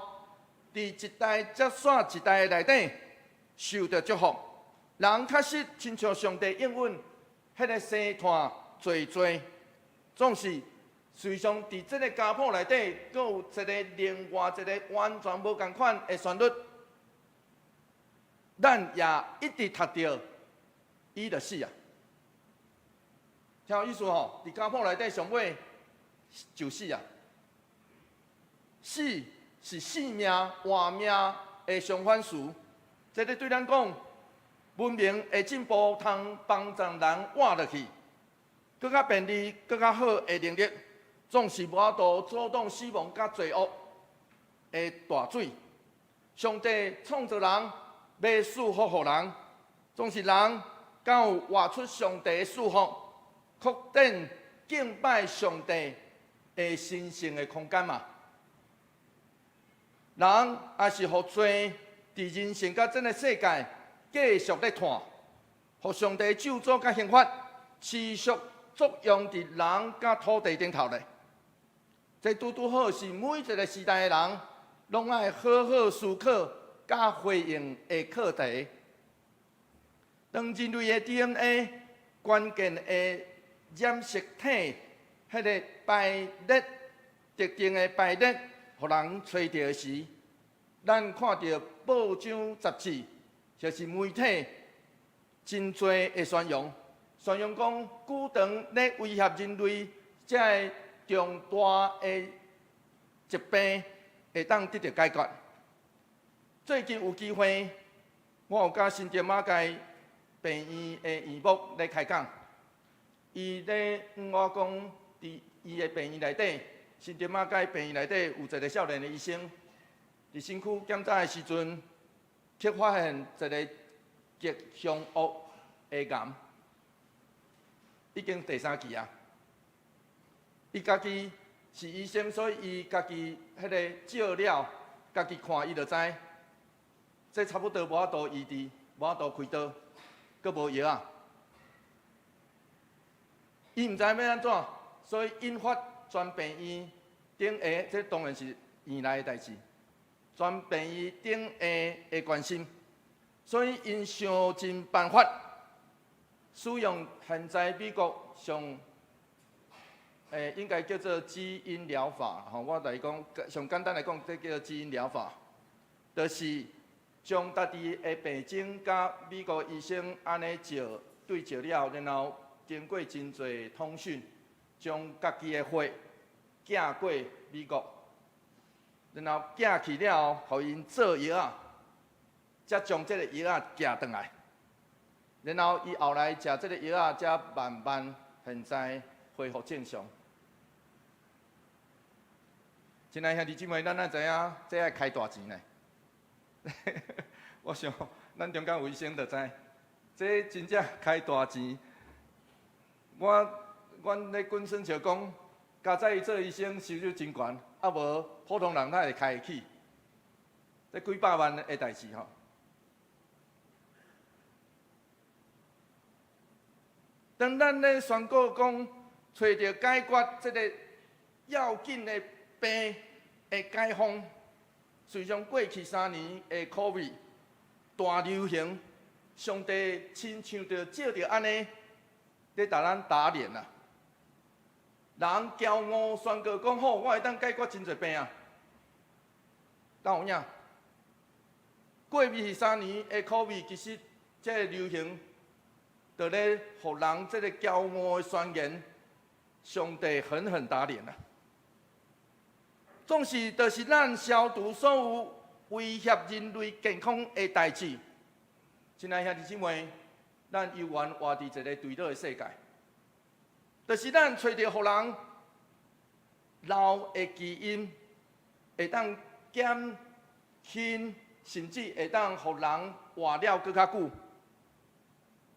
佇一代接續一代的內底受著祝福。人確實親像上帝應允，彼个生湠濟濟，總是隨常佇這个家譜內底，閣有一个另外一個完全無仝款的旋律，咱也一直讀著，伊就死啊！聽有意思吼？佇家譜內底上尾就死啊！死是性命活命的相反詞，這個對咱講，文明的進步通幫助人活落去，閣較便利、閣較好的能力，總是無法度阻擋死亡佮罪惡的大水。上帝創造人，欲賜福予人，總是人敢有活出上帝的祝福，擴展敬拜上帝的神聖的空間嘛？人也是予罪佇人生佮這个世界繼續咧湠，予上帝咒詛佮刑罰持續作用佇人佮土地頂頭咧。這拄拄好是每一个時代的人攏愛好好思考佮回應的課題。當人類的 DNA 關鍵的染色體，彼个排列特定的排列，予人揣著時，咱看著報章雜誌，就是媒體真濟的宣揚，宣揚講久長咧威脅人類這个重大的疾病會當得著解決。最近有機會，我有佮新竹馬偕病院的院牧咧開講，伊咧向我講，佇伊的病院內底，新竹馬偕病院內底有一个少年的醫生，佇身軀檢查的時陣，卻發現一个極兇惡的癌，已經第三期啊。伊家己是醫生，所以伊家己彼个照了，家己看伊就知，這差不多無法度醫治，無法度開刀，閣無藥啊。伊毋知欲按怎，所以引發全病院頂下，這當然是院內的代誌，全病院頂下的關心，所以𪜶想盡辦法，使用現在美國上，應該叫做基因療法，吼，我來講，上簡單來講，這叫做基因療法，就是將家己的病徵佮美國醫生按呢照對照了，然後經過真濟通訊，將家己的血寄過美國，然後寄去了後，予𪜶做藥仔，才將這个藥仔寄轉來，然後伊後來食這个藥仔，才慢慢現在恢復正常。親愛兄弟姊妹，咱哪知影這愛開大錢呢？我想，咱中間有醫生就知，這真正開大錢。我阮咧滾孫笑講，佳哉伊做醫生收入真懸，啊無普通人哪會開會起？這幾百萬的代誌吼。當咱咧宣告講，揣著解決這個要緊的病的解方，隨著過去3年的 COVID 大流行，上帝親像著藉著按呢，咧共咱打臉啊！人驕傲宣告講好，我會當解決真濟病啊！敢有影？過去三年的 COVID 其實這個流行，就咧予人這個驕傲的宣言，上帝狠狠打臉啊！總是就是咱消除所有威脅人類健康的代誌。親愛兄弟姊妹，咱猶原活佇一個墜落的世界，就是咱揣著予人老的基因，會當減輕，甚至會當予人活了閣較久。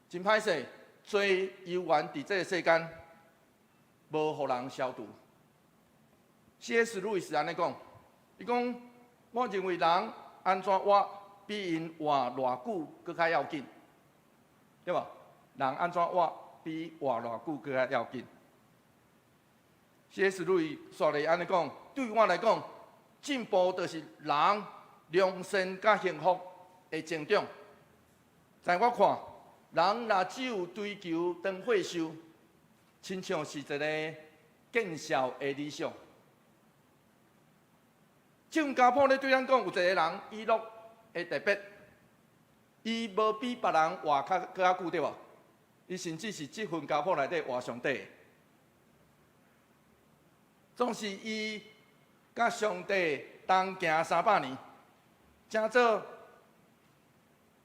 真歹勢，罪猶原佇這個世間無予人消除。C.S. 路易斯按呢講，伊講，我認為人按怎活，比𪜶活偌久閣較要緊，對無？人按怎活，比活偌久閣較要緊。C.S. 路易斯煞來按呢講，對我來講，進步就是人良善佮幸福的增長。在我看，人若只有追求長歲壽，親像是一個見笑的理想。這份家譜咧對咱講，有一個人以諾的特別，伊無比別人活較閣較久對無？伊甚至是這份家譜內底活上短。總是伊佮上帝同行300年，成做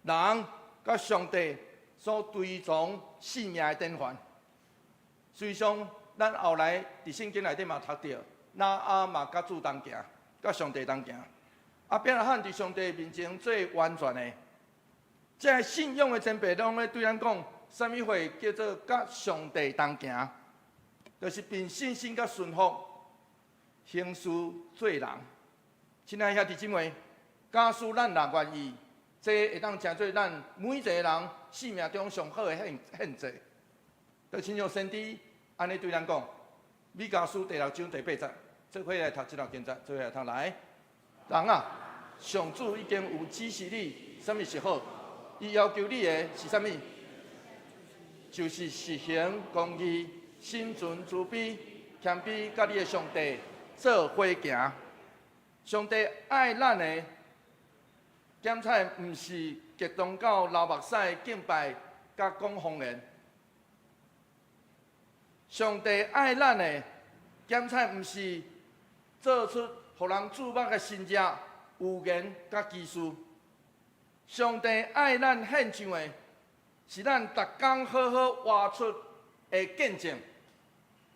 人佮上帝所追從性命的典範。隨上，咱後來佇聖經內底嘛讀著，挪亞嘛佮主同行，佮上帝同行。亞伯拉罕佇上帝面前做完全的，這个信仰的前輩攏咧對咱講，啥物貨叫做佮上帝同行，就是憑信心佮順服行事做人。親愛兄弟姊妹，假使咱若願意，這會當成做咱每一個人生命中上好的獻祭。就親像先知按呢對咱講，彌迦書第六章第八節，做伙來讀這段經節，做伙來讀來。人啊，上主已經有指示你，啥物是好？伊要求你的是啥物？就是實行公義、心存慈悲、謙卑，佮你的上帝做伙行。上帝愛咱的檢採，毋是激動到流目屎敬拜佮講方言。上帝愛咱的檢採，毋是做出予人注目的神蹟、預言佮奇事。上帝愛咱獻上的，是咱逐工好好活出的見證。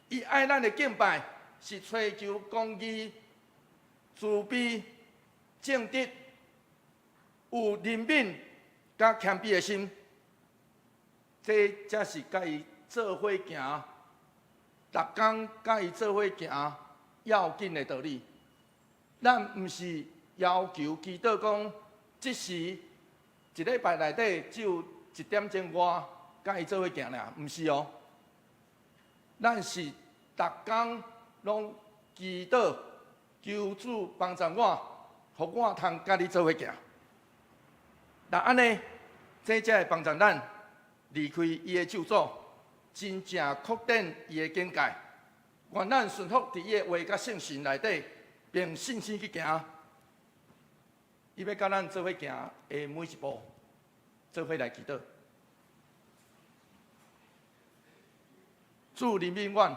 伊愛咱的敬拜，是追求公義、慈悲、正直、有憐憫佮謙卑的心。這才是佮伊做伙行，逐工佮伊做伙行要緊的道理。咱毋是要求祈禱講，這時一禮拜內底只有一點鐘我佮伊做伙行爾，毋是哦。咱是逐工攏祈禱，求主幫助我，予我通佮你做伙行。若按呢，這才會幫助咱離開伊的咒詛，真正擴展伊的境界。願咱順服佇伊的話佮聖神內底，憑信心去行。伊欲佮咱做伙行的每一步，做伙來祈禱。主憐憫阮，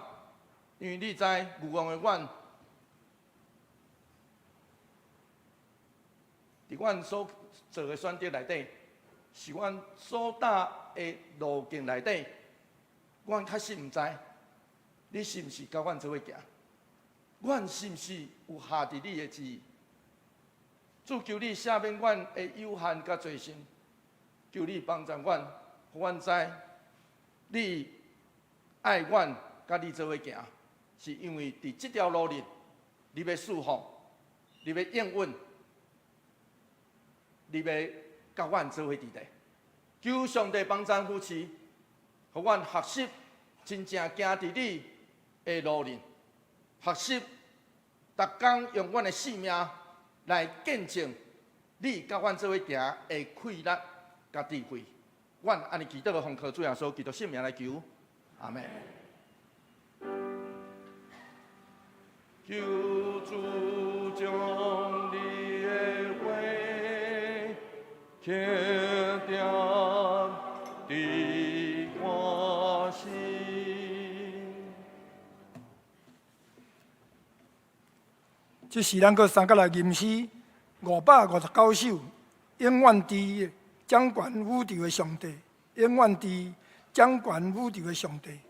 因為你知愚戇的阮，佇阮所做的選擇內底，是阮所踏的路徑內底，阮確實毋知，你是毋是佮阮做伙行？阮是毋是有合佇你的旨意？主求你赦免阮的有限佮罪性，求你幫助阮，予阮知你愛阮，佮你做伙行。是因為佇這條路裡，你欲侍奉，你欲應允，你欲佮阮做伙佇咧。求上帝幫贊扶持，予阮學習真正行佇你的路裡，學習逐工用阮的性命來見證你佮阮做伙行的氣力佮智慧。阮按呢祈禱，奉靠主耶穌基督聖名來求，阿們。
求主將你的話刻定佇我心。
這時咱閣三角來吟詩559首，永遠佇掌權宇宙的上帝，永遠佇掌權宇宙的上帝。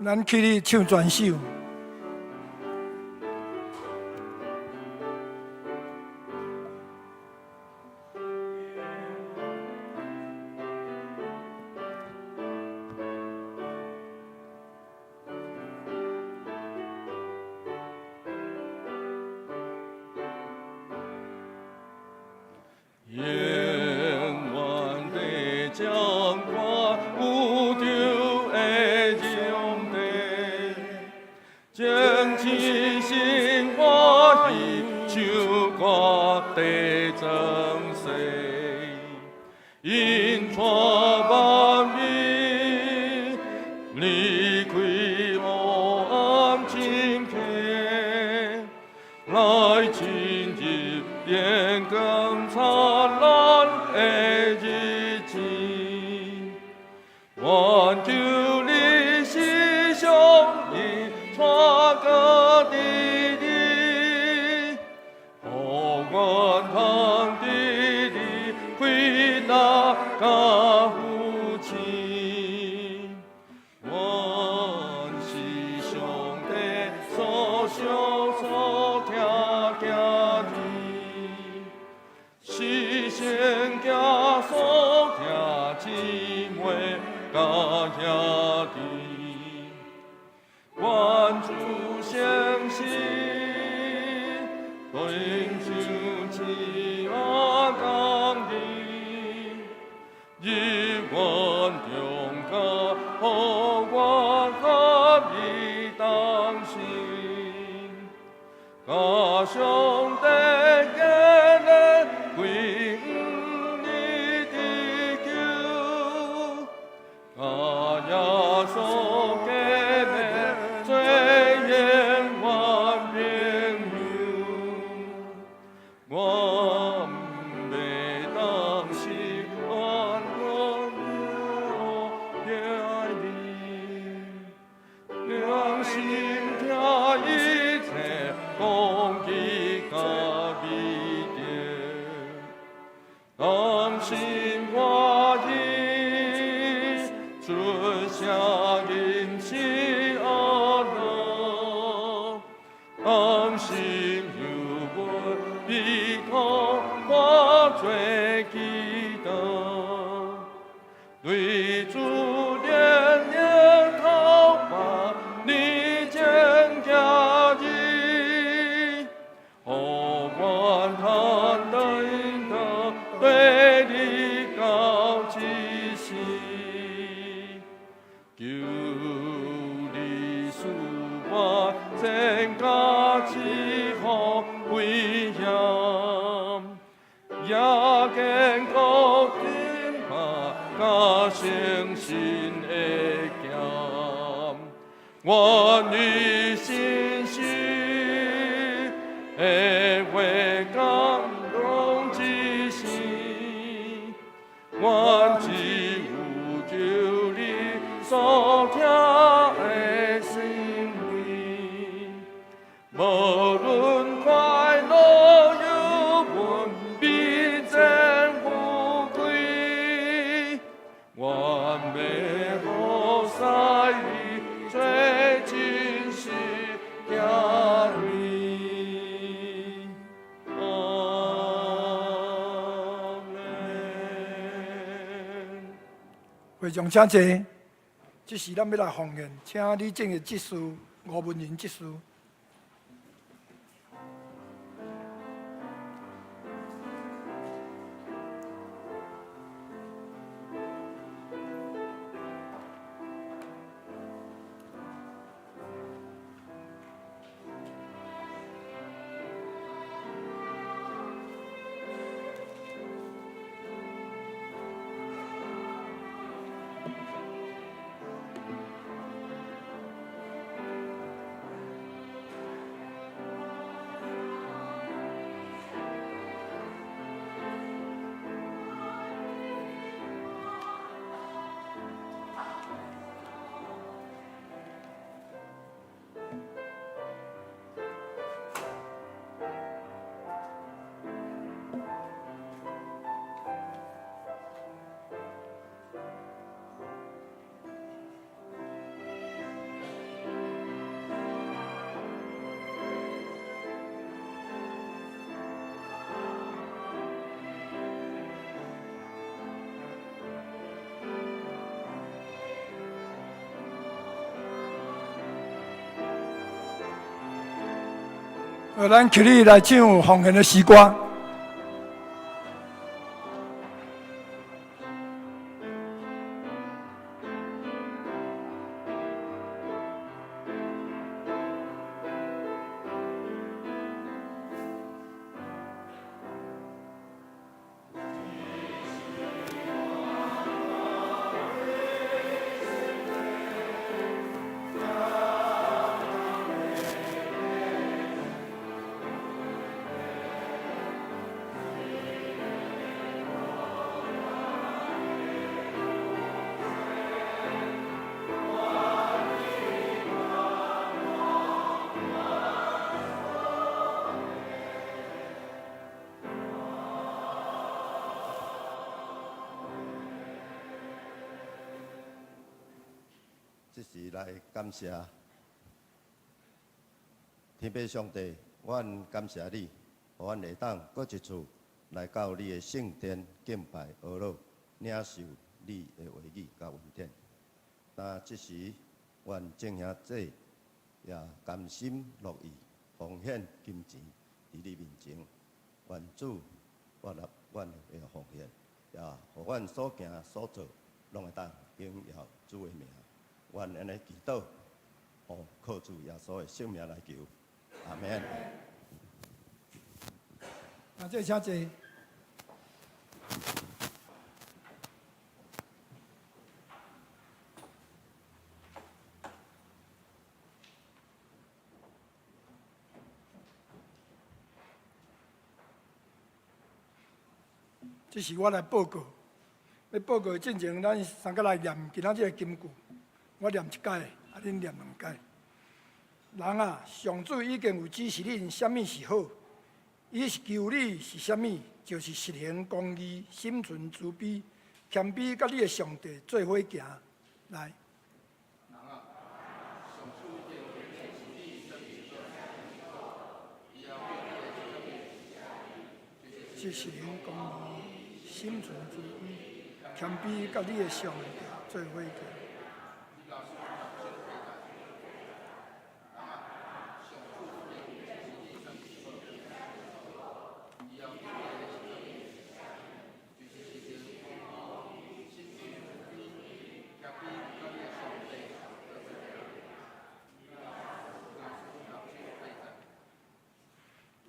咱起立唱全首。
永遠的掌權宇宙的上帝，將天心歡喜唱歌地裝飾，引帶萬民離開黑暗深坑，來進入榮光燦爛的日子。願求你時常引帶家己你，予阮通得你悅納佮扶持。阮是上帝所賞所疼的囝兒，是聖潔所疼姊妹佮兄弟。願主聖心，承受慈愛公義，入阮中間，予我佮伊同行。佮上帝建立歸於你的救，佮耶穌建立做永遠朋友。我袂當習慣我愛你，良心聽一切公義佮美德，同心歡喜出聲吟詩阿樂，同心有愛彼土化做祈禱，對主連連禱告，你堅強意，予阮通等到對你到這時，求你賜我增加賜福威嚴，也堅固盾牌佮誠信的劍，願你信實的話感動之心，願只有求你所疼的心靈，無論快樂憂悶，必戰
會眾請坐，這時咱欲來奉獻，請李正的執事吳文仁執事。咱起立來唱奉獻的詩歌。
這時來感謝天父上帝，阮感謝你，予阮會當閣一次來到你的聖殿敬拜阿樂，領受你的話語佮恩典。那這時，阮眾兄弟也甘心樂意奉獻金錢佇你面前，願主悅納阮的奉獻，也予阮所行所做攏會當榮耀主的名。阮按呢祈禱，奉靠主耶穌的聖名來求，阿門。
啊，這請坐。這是我來報告，欲報告進前，咱三個來念今仔這個金句。我念一擺，啊，恁念兩擺。人啊，上主已經有指示恁啥物是好，伊是求你是啥物，就是實行公義、心存慈悲、謙卑，佮你的上帝做伙行。來。
人啊，上主已經有指示你啥物是好，伊也叫你的是啥物，就是
實行公義、心存慈悲、謙卑，佮你的上帝做伙行。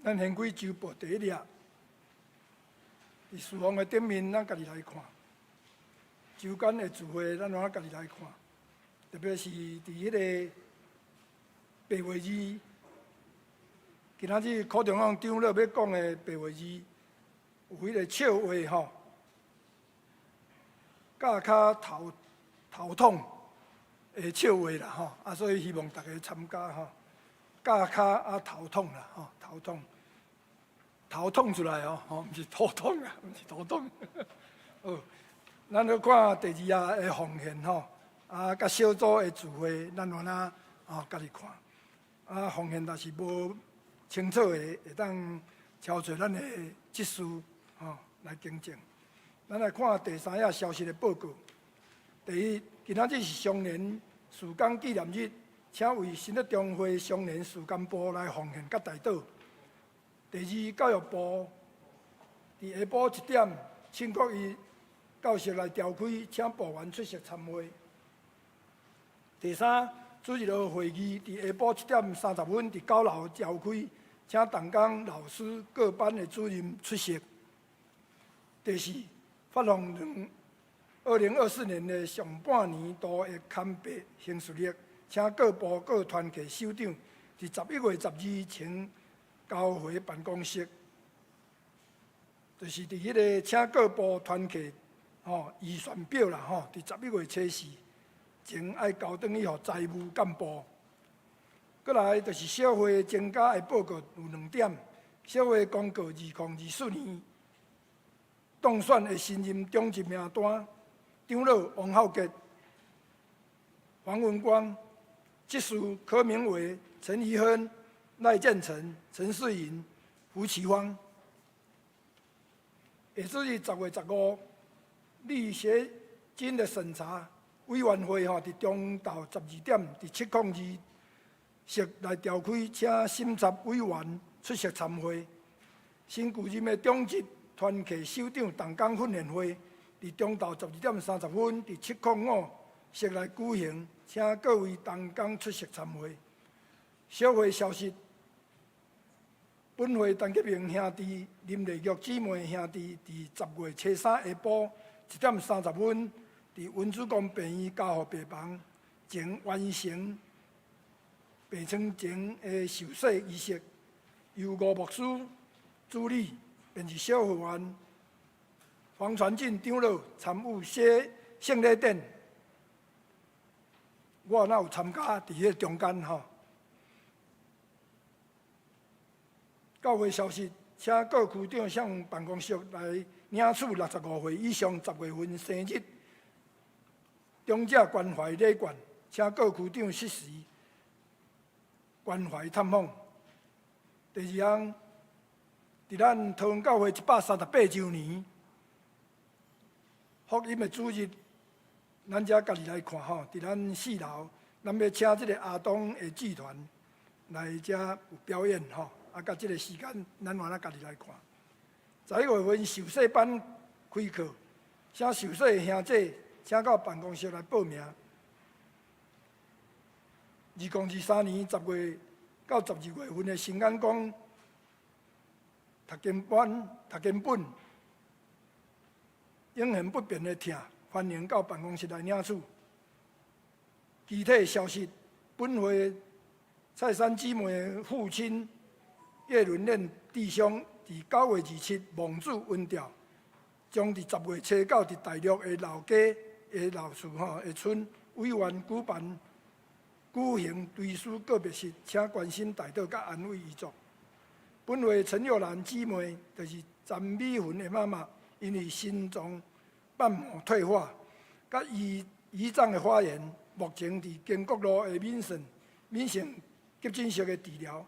咱掀開周報第一頁，佇書房的頂面，咱家己來看。周間的聚會，咱攏家己來看。特別是佇彼个白話字，今仔日柯長老長老欲講的白話字，有彼个笑話吼，佮較頭頭痛的笑話啦吼，啊，所以希望大家參加吼，佮較啊頭痛啦吼，頭痛。頭痛出來哦，吼，毋是頭痛啊，毋是頭痛。好，咱來看第二頁的奉獻吼，啊，佮小組的聚會，咱按怎吼家己看。啊，奉獻若是無清楚的，會當敲找咱的執事吼來更正。咱來看第三頁消息的報告。第一，今仔日是雙年事工紀念日，請為新德中會雙年事工部來奉獻佮代禱。第二，教育部佇下晡1點，慶國一教室來召開，請部員出席參會。第三，主日學會議佇下晡7點30分佇9樓召開，請同工老師各班的主任出席。第四，發放2024年的上半年度的勘白行事曆，請各部各團體首長佇11月12日前交回辦公室。就是佇彼个請各部團體吼預算表啦吼，佇11月初四前愛交轉去予財務幹部。閣來就是小會增加的報告有兩點，小會公告2024年當選的新任長執名單，長老王浩傑、黃文光、執事柯明偉、陳怡亨、賴建成、陳世穎、胡啟芳。下主日10月15，勵學金的審查委員會吼，佇中晝12點，佇702室來召開，請審查委員出席參會。新舊任的長執團契首長同工訓練會，佇中晝12點30分，佇705室來舉行，請各位同工出席參會。小會消息，本會陳吉明兄弟、林麗玉姊妹兄弟，佇10月初三下晡1點30分，佇溫主公病院加護病房前完成病床前的受洗儀式，由吳牧師主禮，便是小會員黃傳進長老參與洗聖禮典。我若有參加佇彼个中間吼。教會消息，請各區長向辦公室來領取65歲以上10月份生日長者關懷禮券，請各區長適時關懷探訪。第二項，佇咱桃園教會138週年福音的主日，咱遮家己來看吼，佇咱4樓，咱欲請這个亞東的劇團來遮有表演吼。啊，佮這个時間，咱嘛咱家己來看。11月份受洗班開課，請受洗的兄弟，請到辦公室來報名。2023年10月到12月份的新眼光讀經班、讀經本，永恆不變的疼，歡迎到辦公室來領取。具體消息，本會蔡三姊妹父親葉倫練弟兄，佇9月27望主恩召，將佇10月初九佇大陸的老家的老厝吼的村委員舉辦舉行追思告別式，請關心代禱佮安慰遺族。本會陳玉蘭姊妹，就是詹美雲的媽媽，因為心臟瓣膜退化，佮胰臟的發炎，目前佇建國路的敏盛敏盛急診室的治療，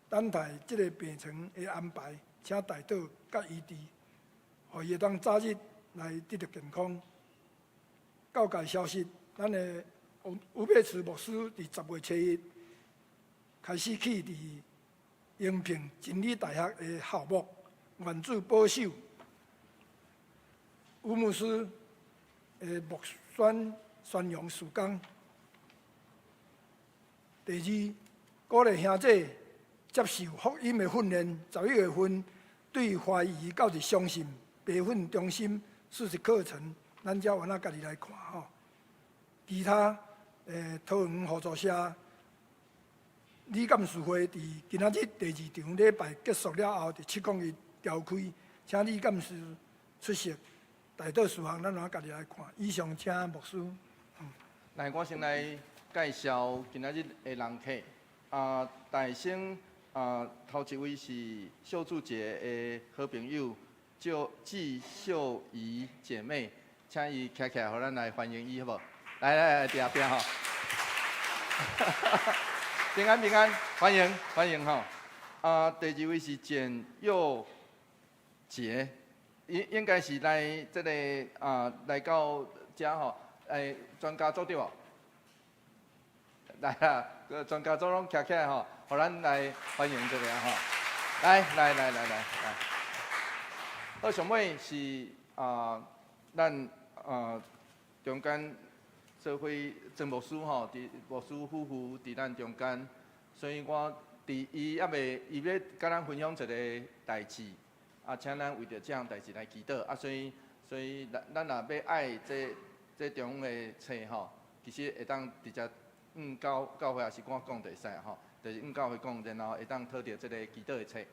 等待這个病床的安排，請代禱佮醫治，予伊會當早日來得著健康。教界消息，咱的吳佩慈牧師佇10月初一開始去佇延平真理大學的校牧，願主保守吳牧師的牧宣宣揚事工。第二，鼓勵兄弟接受福音的訓練。11月份對懷疑到佇相信培訓中心四級課程，咱遮有哪家己來看吼。其他桃園互助社理監事會佇今仔日第二場禮拜結束了後，佇701召開，請理監事出席。代禱事項，咱來家己來看。以上，請牧師。
來，我先來介紹今仔日的人客。啊，大先啊，頭一位是秀柱姐的好朋友，叫紀秀儀姐妹，請伊徛起來，予咱來歡迎伊，好無？來來來，佇後壁吼。平安平安，歡迎歡迎吼。啊，第二位是簡佑傑，應該是來這个啊，來到遮吼。欸，專家組對無？來啦，專家組攏徛起來吼，予咱來歡迎一下吼。來來來來來來。好，上尾是啊，咱啊中間做伙曾牧師吼，佇牧師夫婦佇咱中間，所以我佇伊猶未伊欲佮咱分享一个代誌，啊，請咱為著這項代誌來祈禱，啊，所以所以咱咱若欲愛這這中的冊吼，其實會當直接向教教會抑是我講就會使吼，就是向教會講，然後會當討著這个祈禱的冊。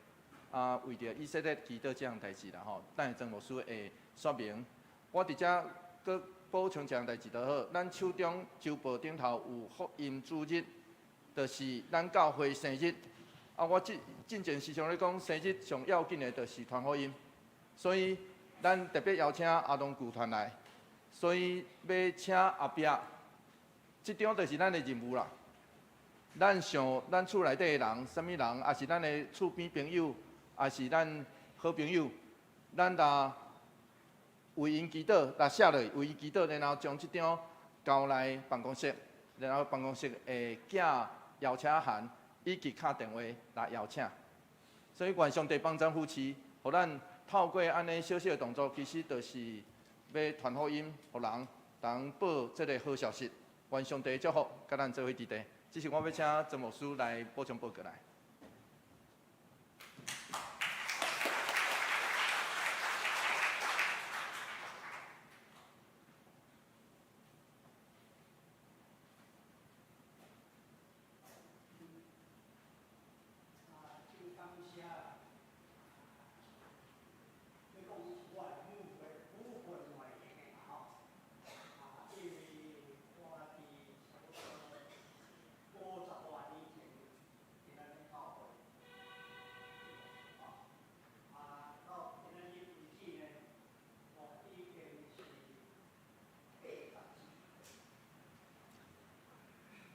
啊，為著以色列祈禱這項代誌啦吼，等下曾牧師會說明。我佇遮閣補充一項代誌就好，咱手中週報頂頭有福音主日，就是咱教會生日。啊，我進進前時常咧講，生日上要緊的就是傳福音，所以咱特別邀請阿東劇團來，所以欲請後壁，這張就是咱的任務啦。咱想咱厝內底的人，啥物人，抑是咱的厝邊朋友，抑是咱好朋友，咱若為𪜶祈禱，若寫落為𪜶祈禱，然後將這張交來辦公室，然後辦公室會寄邀請函以及敲電話來邀請。所以願上帝幫贊扶持，予咱透過按呢小小的動作，其實就是欲傳福音，予人通報這个好消息。願上帝祝福，佮咱做伙佇地。這是我欲請曾牧師來補充報告來。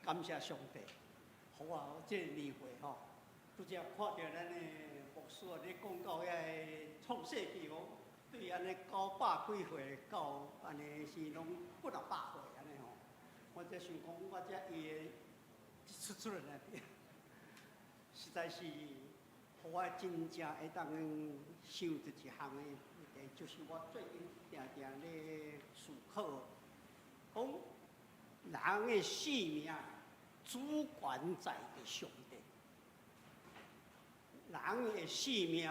感謝上帝，予我這個年歲吼，拄才看著咱的牧師啊，咧講到遐個創世紀講，對按呢九百幾歲到按呢是攏幾若百歲按呢吼，我才想講，我才伊的一出出來，實在是予我真正會當想著一項的問題，就是我最近定定咧思考，講人的性命。主權在佇上帝，人的性命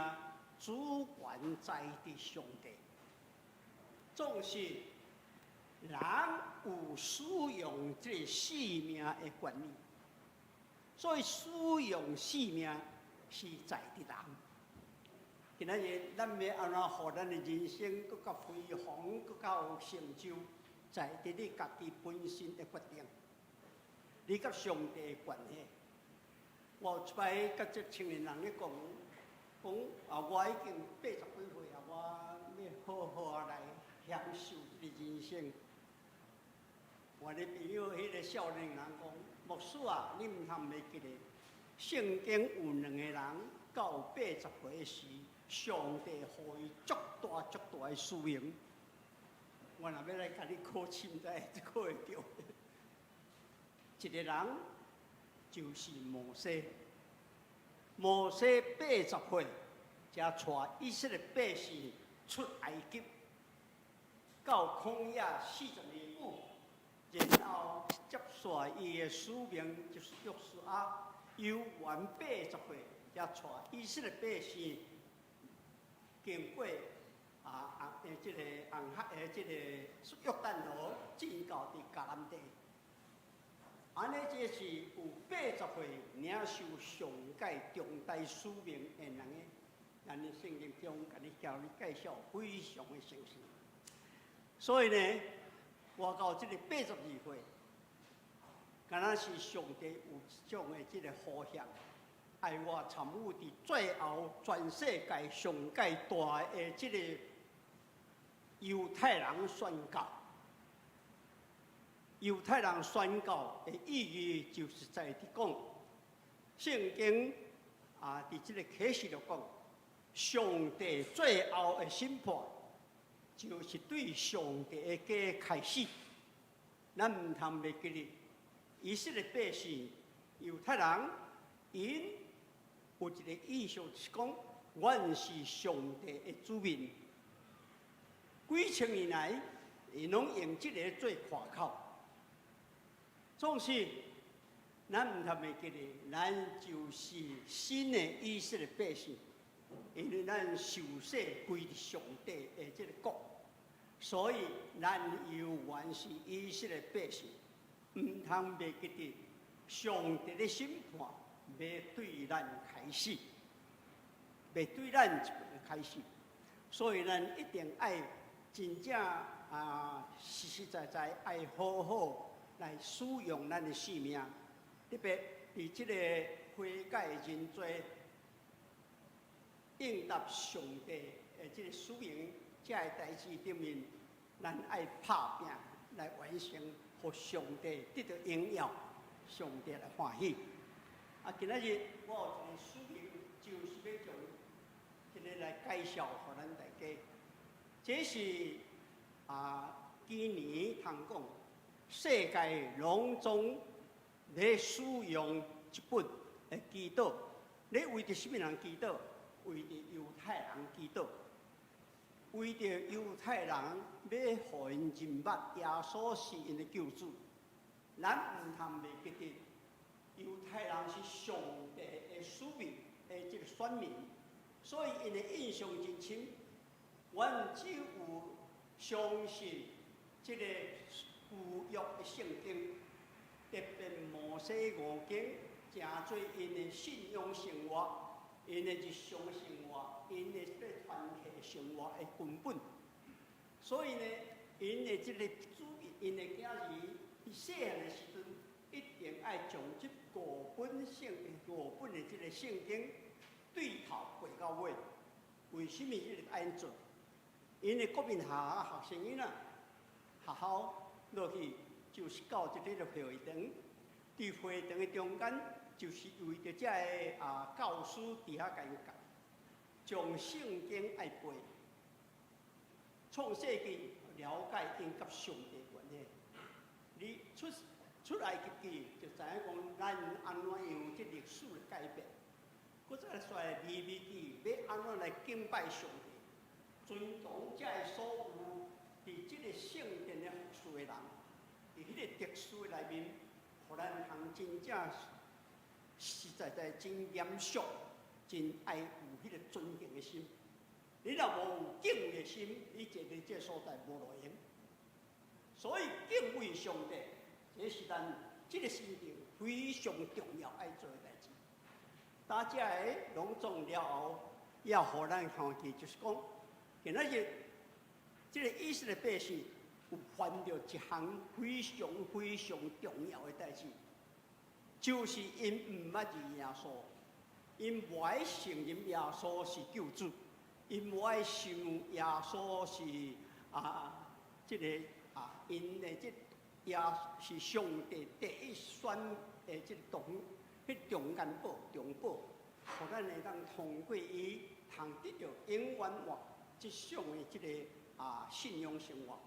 主權在佇上帝。總是人有使用這个性命的權利，所以使用性命是在佇人。今仔日咱欲按怎予咱的人生閣較輝煌，閣較有成就，在佇你家己本身的決定。你佮上帝的關係，我有一擺佮這青年人咧講，講啊，我已經八十幾歲啊，我欲好好啊來享受這个人生。我的朋友彼个少年人講，牧師啊，你毋通袂記得，聖經有兩个人到80歲時，上帝予伊足大足大的殊榮。我若欲來共你考試，毋知會考會著。一个人就是摩西，摩西80歲才帶以色列百姓出埃及，到曠野40年久，然後接續伊的使命，就是約書亞，猶原80歲才帶以色列百姓經過啊這个紅海的這个約旦河，進到佇迦南地。按呢，這是有80歲領受上蓋重大使命的人的，咱的聖經中，共你教你介紹非常的詳細。所以呢，我到這个82歲，敢若是上帝有一種的這个呼喊，愛我參與佇最後全世界上蓋大的這个猶太人宣教。猶太人宣教的意義，就是在佇講聖經啊，佇這个啟示錄講，上帝最後的審判，就是對上帝的家開始。咱毋通袂記得以色列百姓、猶太人，𪜶有一个意識，就是講，阮是上帝的子民。幾千年來，𪜶攏用這个做誇口。總是，咱毋通袂記得，咱就是新的以色列百姓，因為咱受洗歸佇上帝的這个國，所以咱猶原是以色列百姓，毋通袂記得上帝的審判欲對咱開始，欲對咱這邊開始，所以咱一定愛真正啊實實在在愛好好來使用咱的性命，特別佇這個悔改認罪、應答上帝的這個使命這个代誌頂面，咱愛拍拚來完成，予上帝得到榮耀，上帝來歡喜。啊，今仔日我有一個使命，就是欲將這个來介紹予咱大家。這是啊，今年通講，世界攏總咧使用這本的祈禱，咧為著啥物人祈禱？為著猶太人祈禱，為著猶太人欲予𪜶認捌耶穌是𪜶的救主。咱毋通袂記得，猶太人是上帝的子民的這个選民，所以𪜶的印象真深。阮只有相信這个舊約的聖經，特別摩西五經，成做𪜶的信仰生活，𪜶的日常生活，𪜶的這個團體生活的根本。所以呢，𪜶的這个主，𪜶的囝兒佇細漢的時陣，一定愛將這五本的這个聖經對頭背到尾。為什麼這个按做？𪜶的國民學校學生囡仔，學校落去就是到這个會堂，佇會堂的中間，就是為著這个啊教師佇遐共𪜶教，將聖經愛背，創世記了解𪜶佮上帝關係。你出埃及記就知影講咱按怎樣這歷史的改變，閣再來利未記欲按怎來敬拜上帝，尊重這个所有佇這个聖殿的服侍的人，佇彼个特殊的內面，予咱通真正實實在在真嚴肅、真愛有彼个尊敬的心。你若無有敬畏的心，你坐佇這个所在無路用。所以敬畏上帝，這是咱這个生命非常重要愛做的代誌。打這个攏總了後，也予咱看見，就是講，今仔日這个以色列百姓有犯著一項非常非常重要的代誌，就是𪜶毋捌認耶穌，𪜶無愛承認耶穌是救主，𪜶無愛想耶穌是啊，這个啊，𪜶的這也是上帝第一選的這个中，彼中間寶、中保，予咱會當通過伊，通得著永遠活這種的這个啊信仰生活。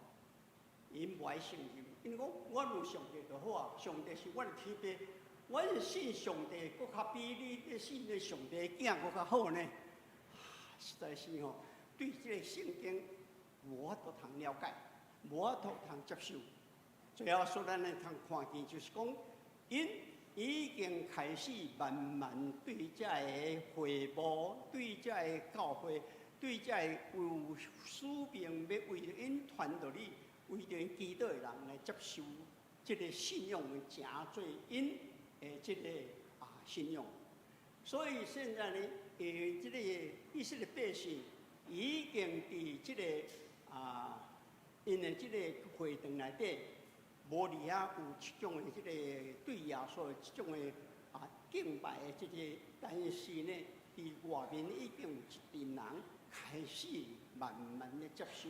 𪜶無愛承認，𪜶講阮有上帝就好啊，上帝是阮的天父，阮信上帝，閣較比你咧信的上帝的囝閣較好呢。實在是吼，對這個聖經無法度通了解，無法度通接受。最後，所咱會通看見，就是講，𪜶已經開始慢慢對這个會幕、對這个教會、對這个有使命欲為著𪜶傳道理、為著𪜶祈禱的人來接受這个信仰，成做𪜶的這个啊信仰。所以現在呢，因為這个以色列百姓已經佇這个啊，𪜶的這个會堂內底，無佇遐有這種的這個對耶穌的這種的啊敬拜的這個，但是呢，佇外面已經有一群人開始慢慢的接受，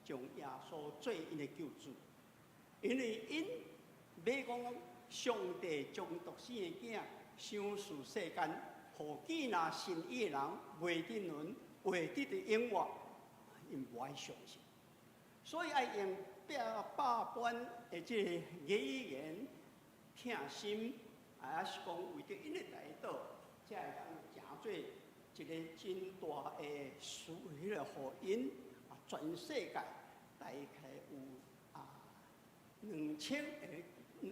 將耶穌做𪜶的救主，因為𪜶欲講上帝將獨生的囝賞賜世間，予見若信伊的人袂得淪，會得著永活，𪜶無愛相信。所以愛用百般的這個語言疼心，啊，抑是講為著𪜶的代禱，才會當成做一個真大的事，彼個福音啊，全世界大概有2000個，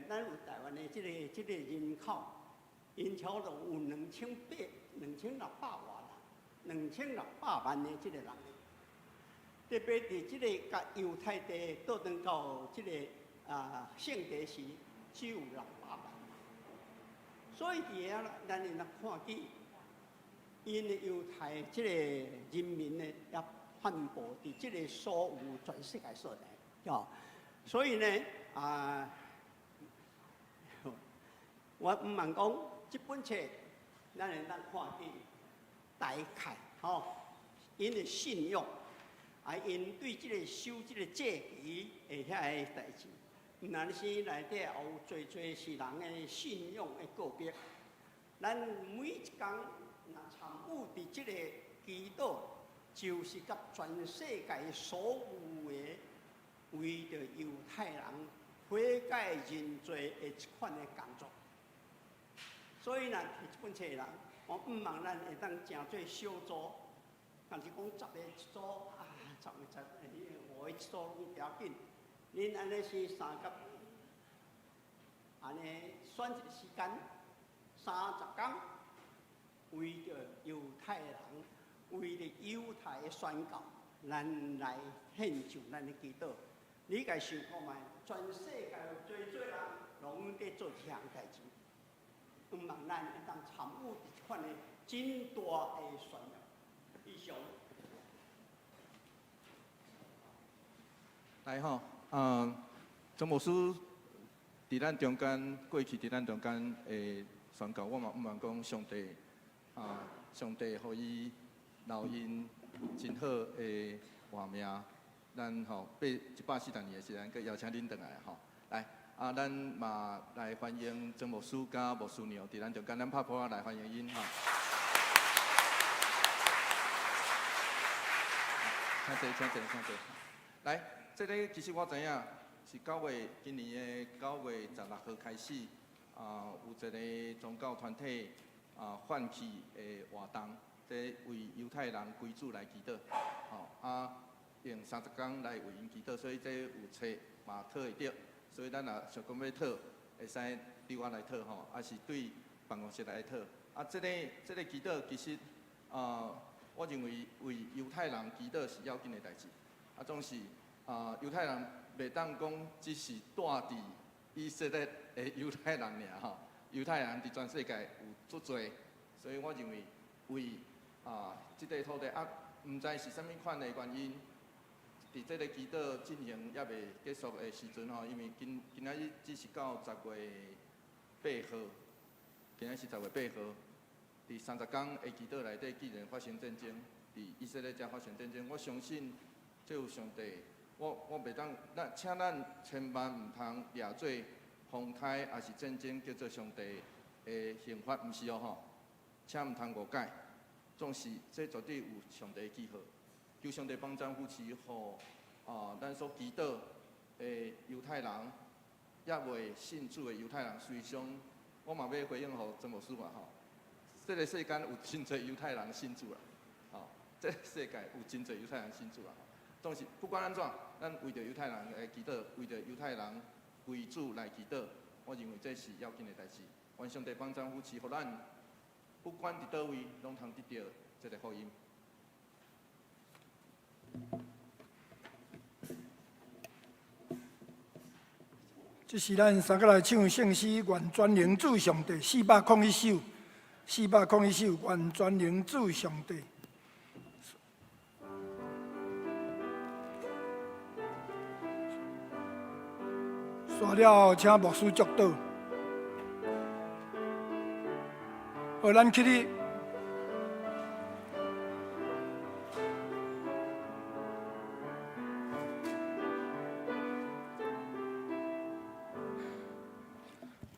咱有台灣的這個人口，𪜶差不多有2600外啦，2600萬的這個人。特別佇這個共猶太地倒轉到這個聖地時，只有600萬。所以佇遐，咱會當看見，𪜶的猶太這個人民呢，也散布佇這個所有全世界所在，吼。所以呢，我毋茫講，這本冊，咱會當看見大概吼，𪜶的信仰。𪜶對這個守這個節期的遐个代誌，毋但是內底也有濟濟是人的信仰的告白。咱每一工若參與佇這個祈禱，就是佮全世界所有的為著猶太人悔改認罪的這款的工作。所以若提這本冊的人，我毋茫咱會當成做小組，若是講十個一組啊，十個十五個一組攏不要緊。恁按呢是三甲，按呢選一個時間，30工，為著猶太人，為著猶太的宣教，咱來獻上咱的祈禱。你家想看覓？全世界有濟濟人攏佇做這項代誌，毋茫咱會當參與這款的真大的宣揚。以上。
來吼，曾牧師佇咱中間，過去佇咱中間的宣教，我嘛毋茫講上帝上帝予伊留𪜶真好的活命。咱吼140年的時間，閣邀請恁轉來吼。來，咱嘛來歡迎曾牧師佮牧師娘佇咱中間，咱拍噗仔來歡迎𪜶吼。請坐，請坐，請坐。來，這個其實我知影是九月，今年的9月16號開始，有一個宗教團體發起的活動，這為猶太人歸主來祈禱，吼用30工來為𪜶祈禱，所以這有冊嘛討會著，所以咱若想講欲討，會使對我來討吼，抑是對辦公室來討。這個祈禱其實我認為為猶太人祈禱是要緊的代誌。總是猶太人袂當講只是住佇以色列的猶太人爾吼，猶太人佇全世界有足濟，所以我認為為這塊土地毋知是啥物款的原因。佇這個祈禱進行猶未結束的時陣吼，因為今仔日只是到10月8號，今仔是10月8號，佇30工的祈禱內底，既然發生戰爭，佇以色列遮發生戰爭，我相信這有上帝，我袂當，咱請咱千萬毋通掠做風災抑是戰爭叫做上帝的刑罰，毋是哦吼，請毋通誤解，總是這絕對有上帝的記號。求上帝幫贊扶持，予咱所祈禱的猶太人，猶未信主的猶太人，隨常我嘛欲回應予曾牧師嘛吼。這個世間有真濟猶太人信主啦，吼，這個世界有真濟猶太人信主啦。總是不管按怎，咱為著猶太人來祈禱，為著猶太人歸主來祈禱，我認為這是要緊的代誌。願上帝幫贊扶持，予咱不管佇佗位，攏通得著這個福音。
這是咱三個來唱聖詩，願全能主上帝401首，401首，願全能主上帝。煞了後，請牧師祝禱。好，咱起立。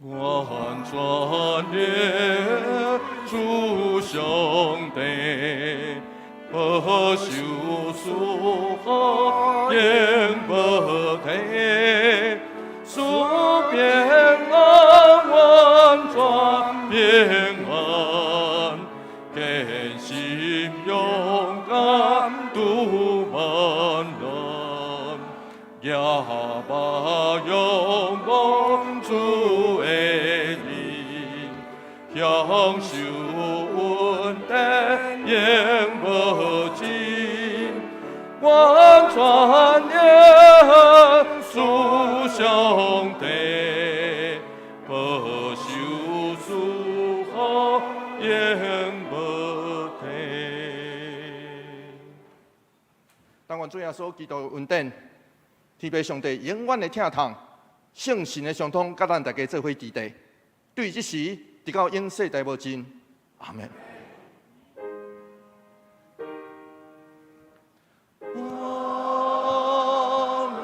願全能主上帝，保守賜祝福永無停，赐平安，完全平安，堅心勇敢渡萬難，耶和仰望主的靈，享受恩典永無盡，完全耶穌上帝，保守祝福永無停。
但願主耶穌基督的恩典，天父上帝永遠的疼痛，聖神的相通，佮咱大家做伙佇地，對這時，直到永世代無盡。阿門。
阿門，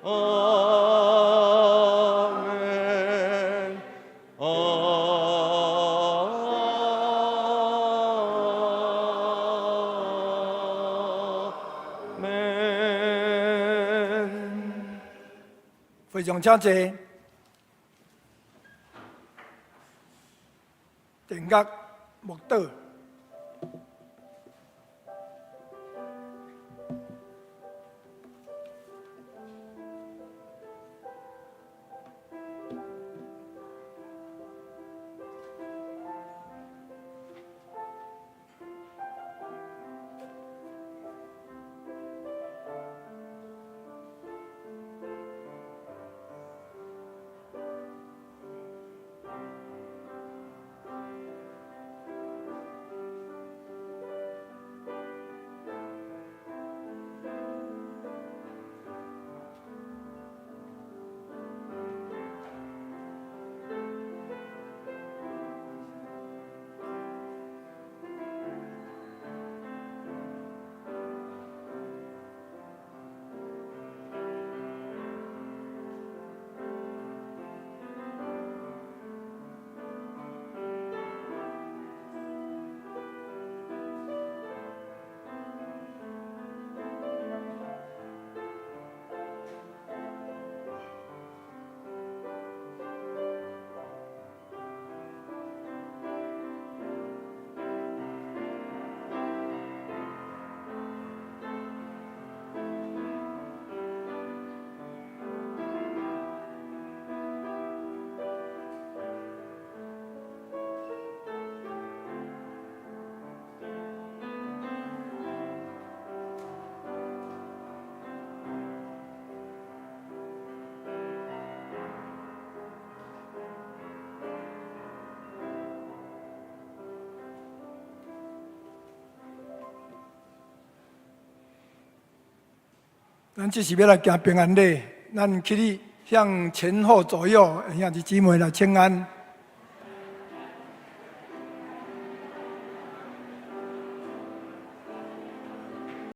阿門，阿門。
會長請坐。定額默禱。咱這時欲來行平安禮，咱起立向前後左右兄弟姊妹來請安。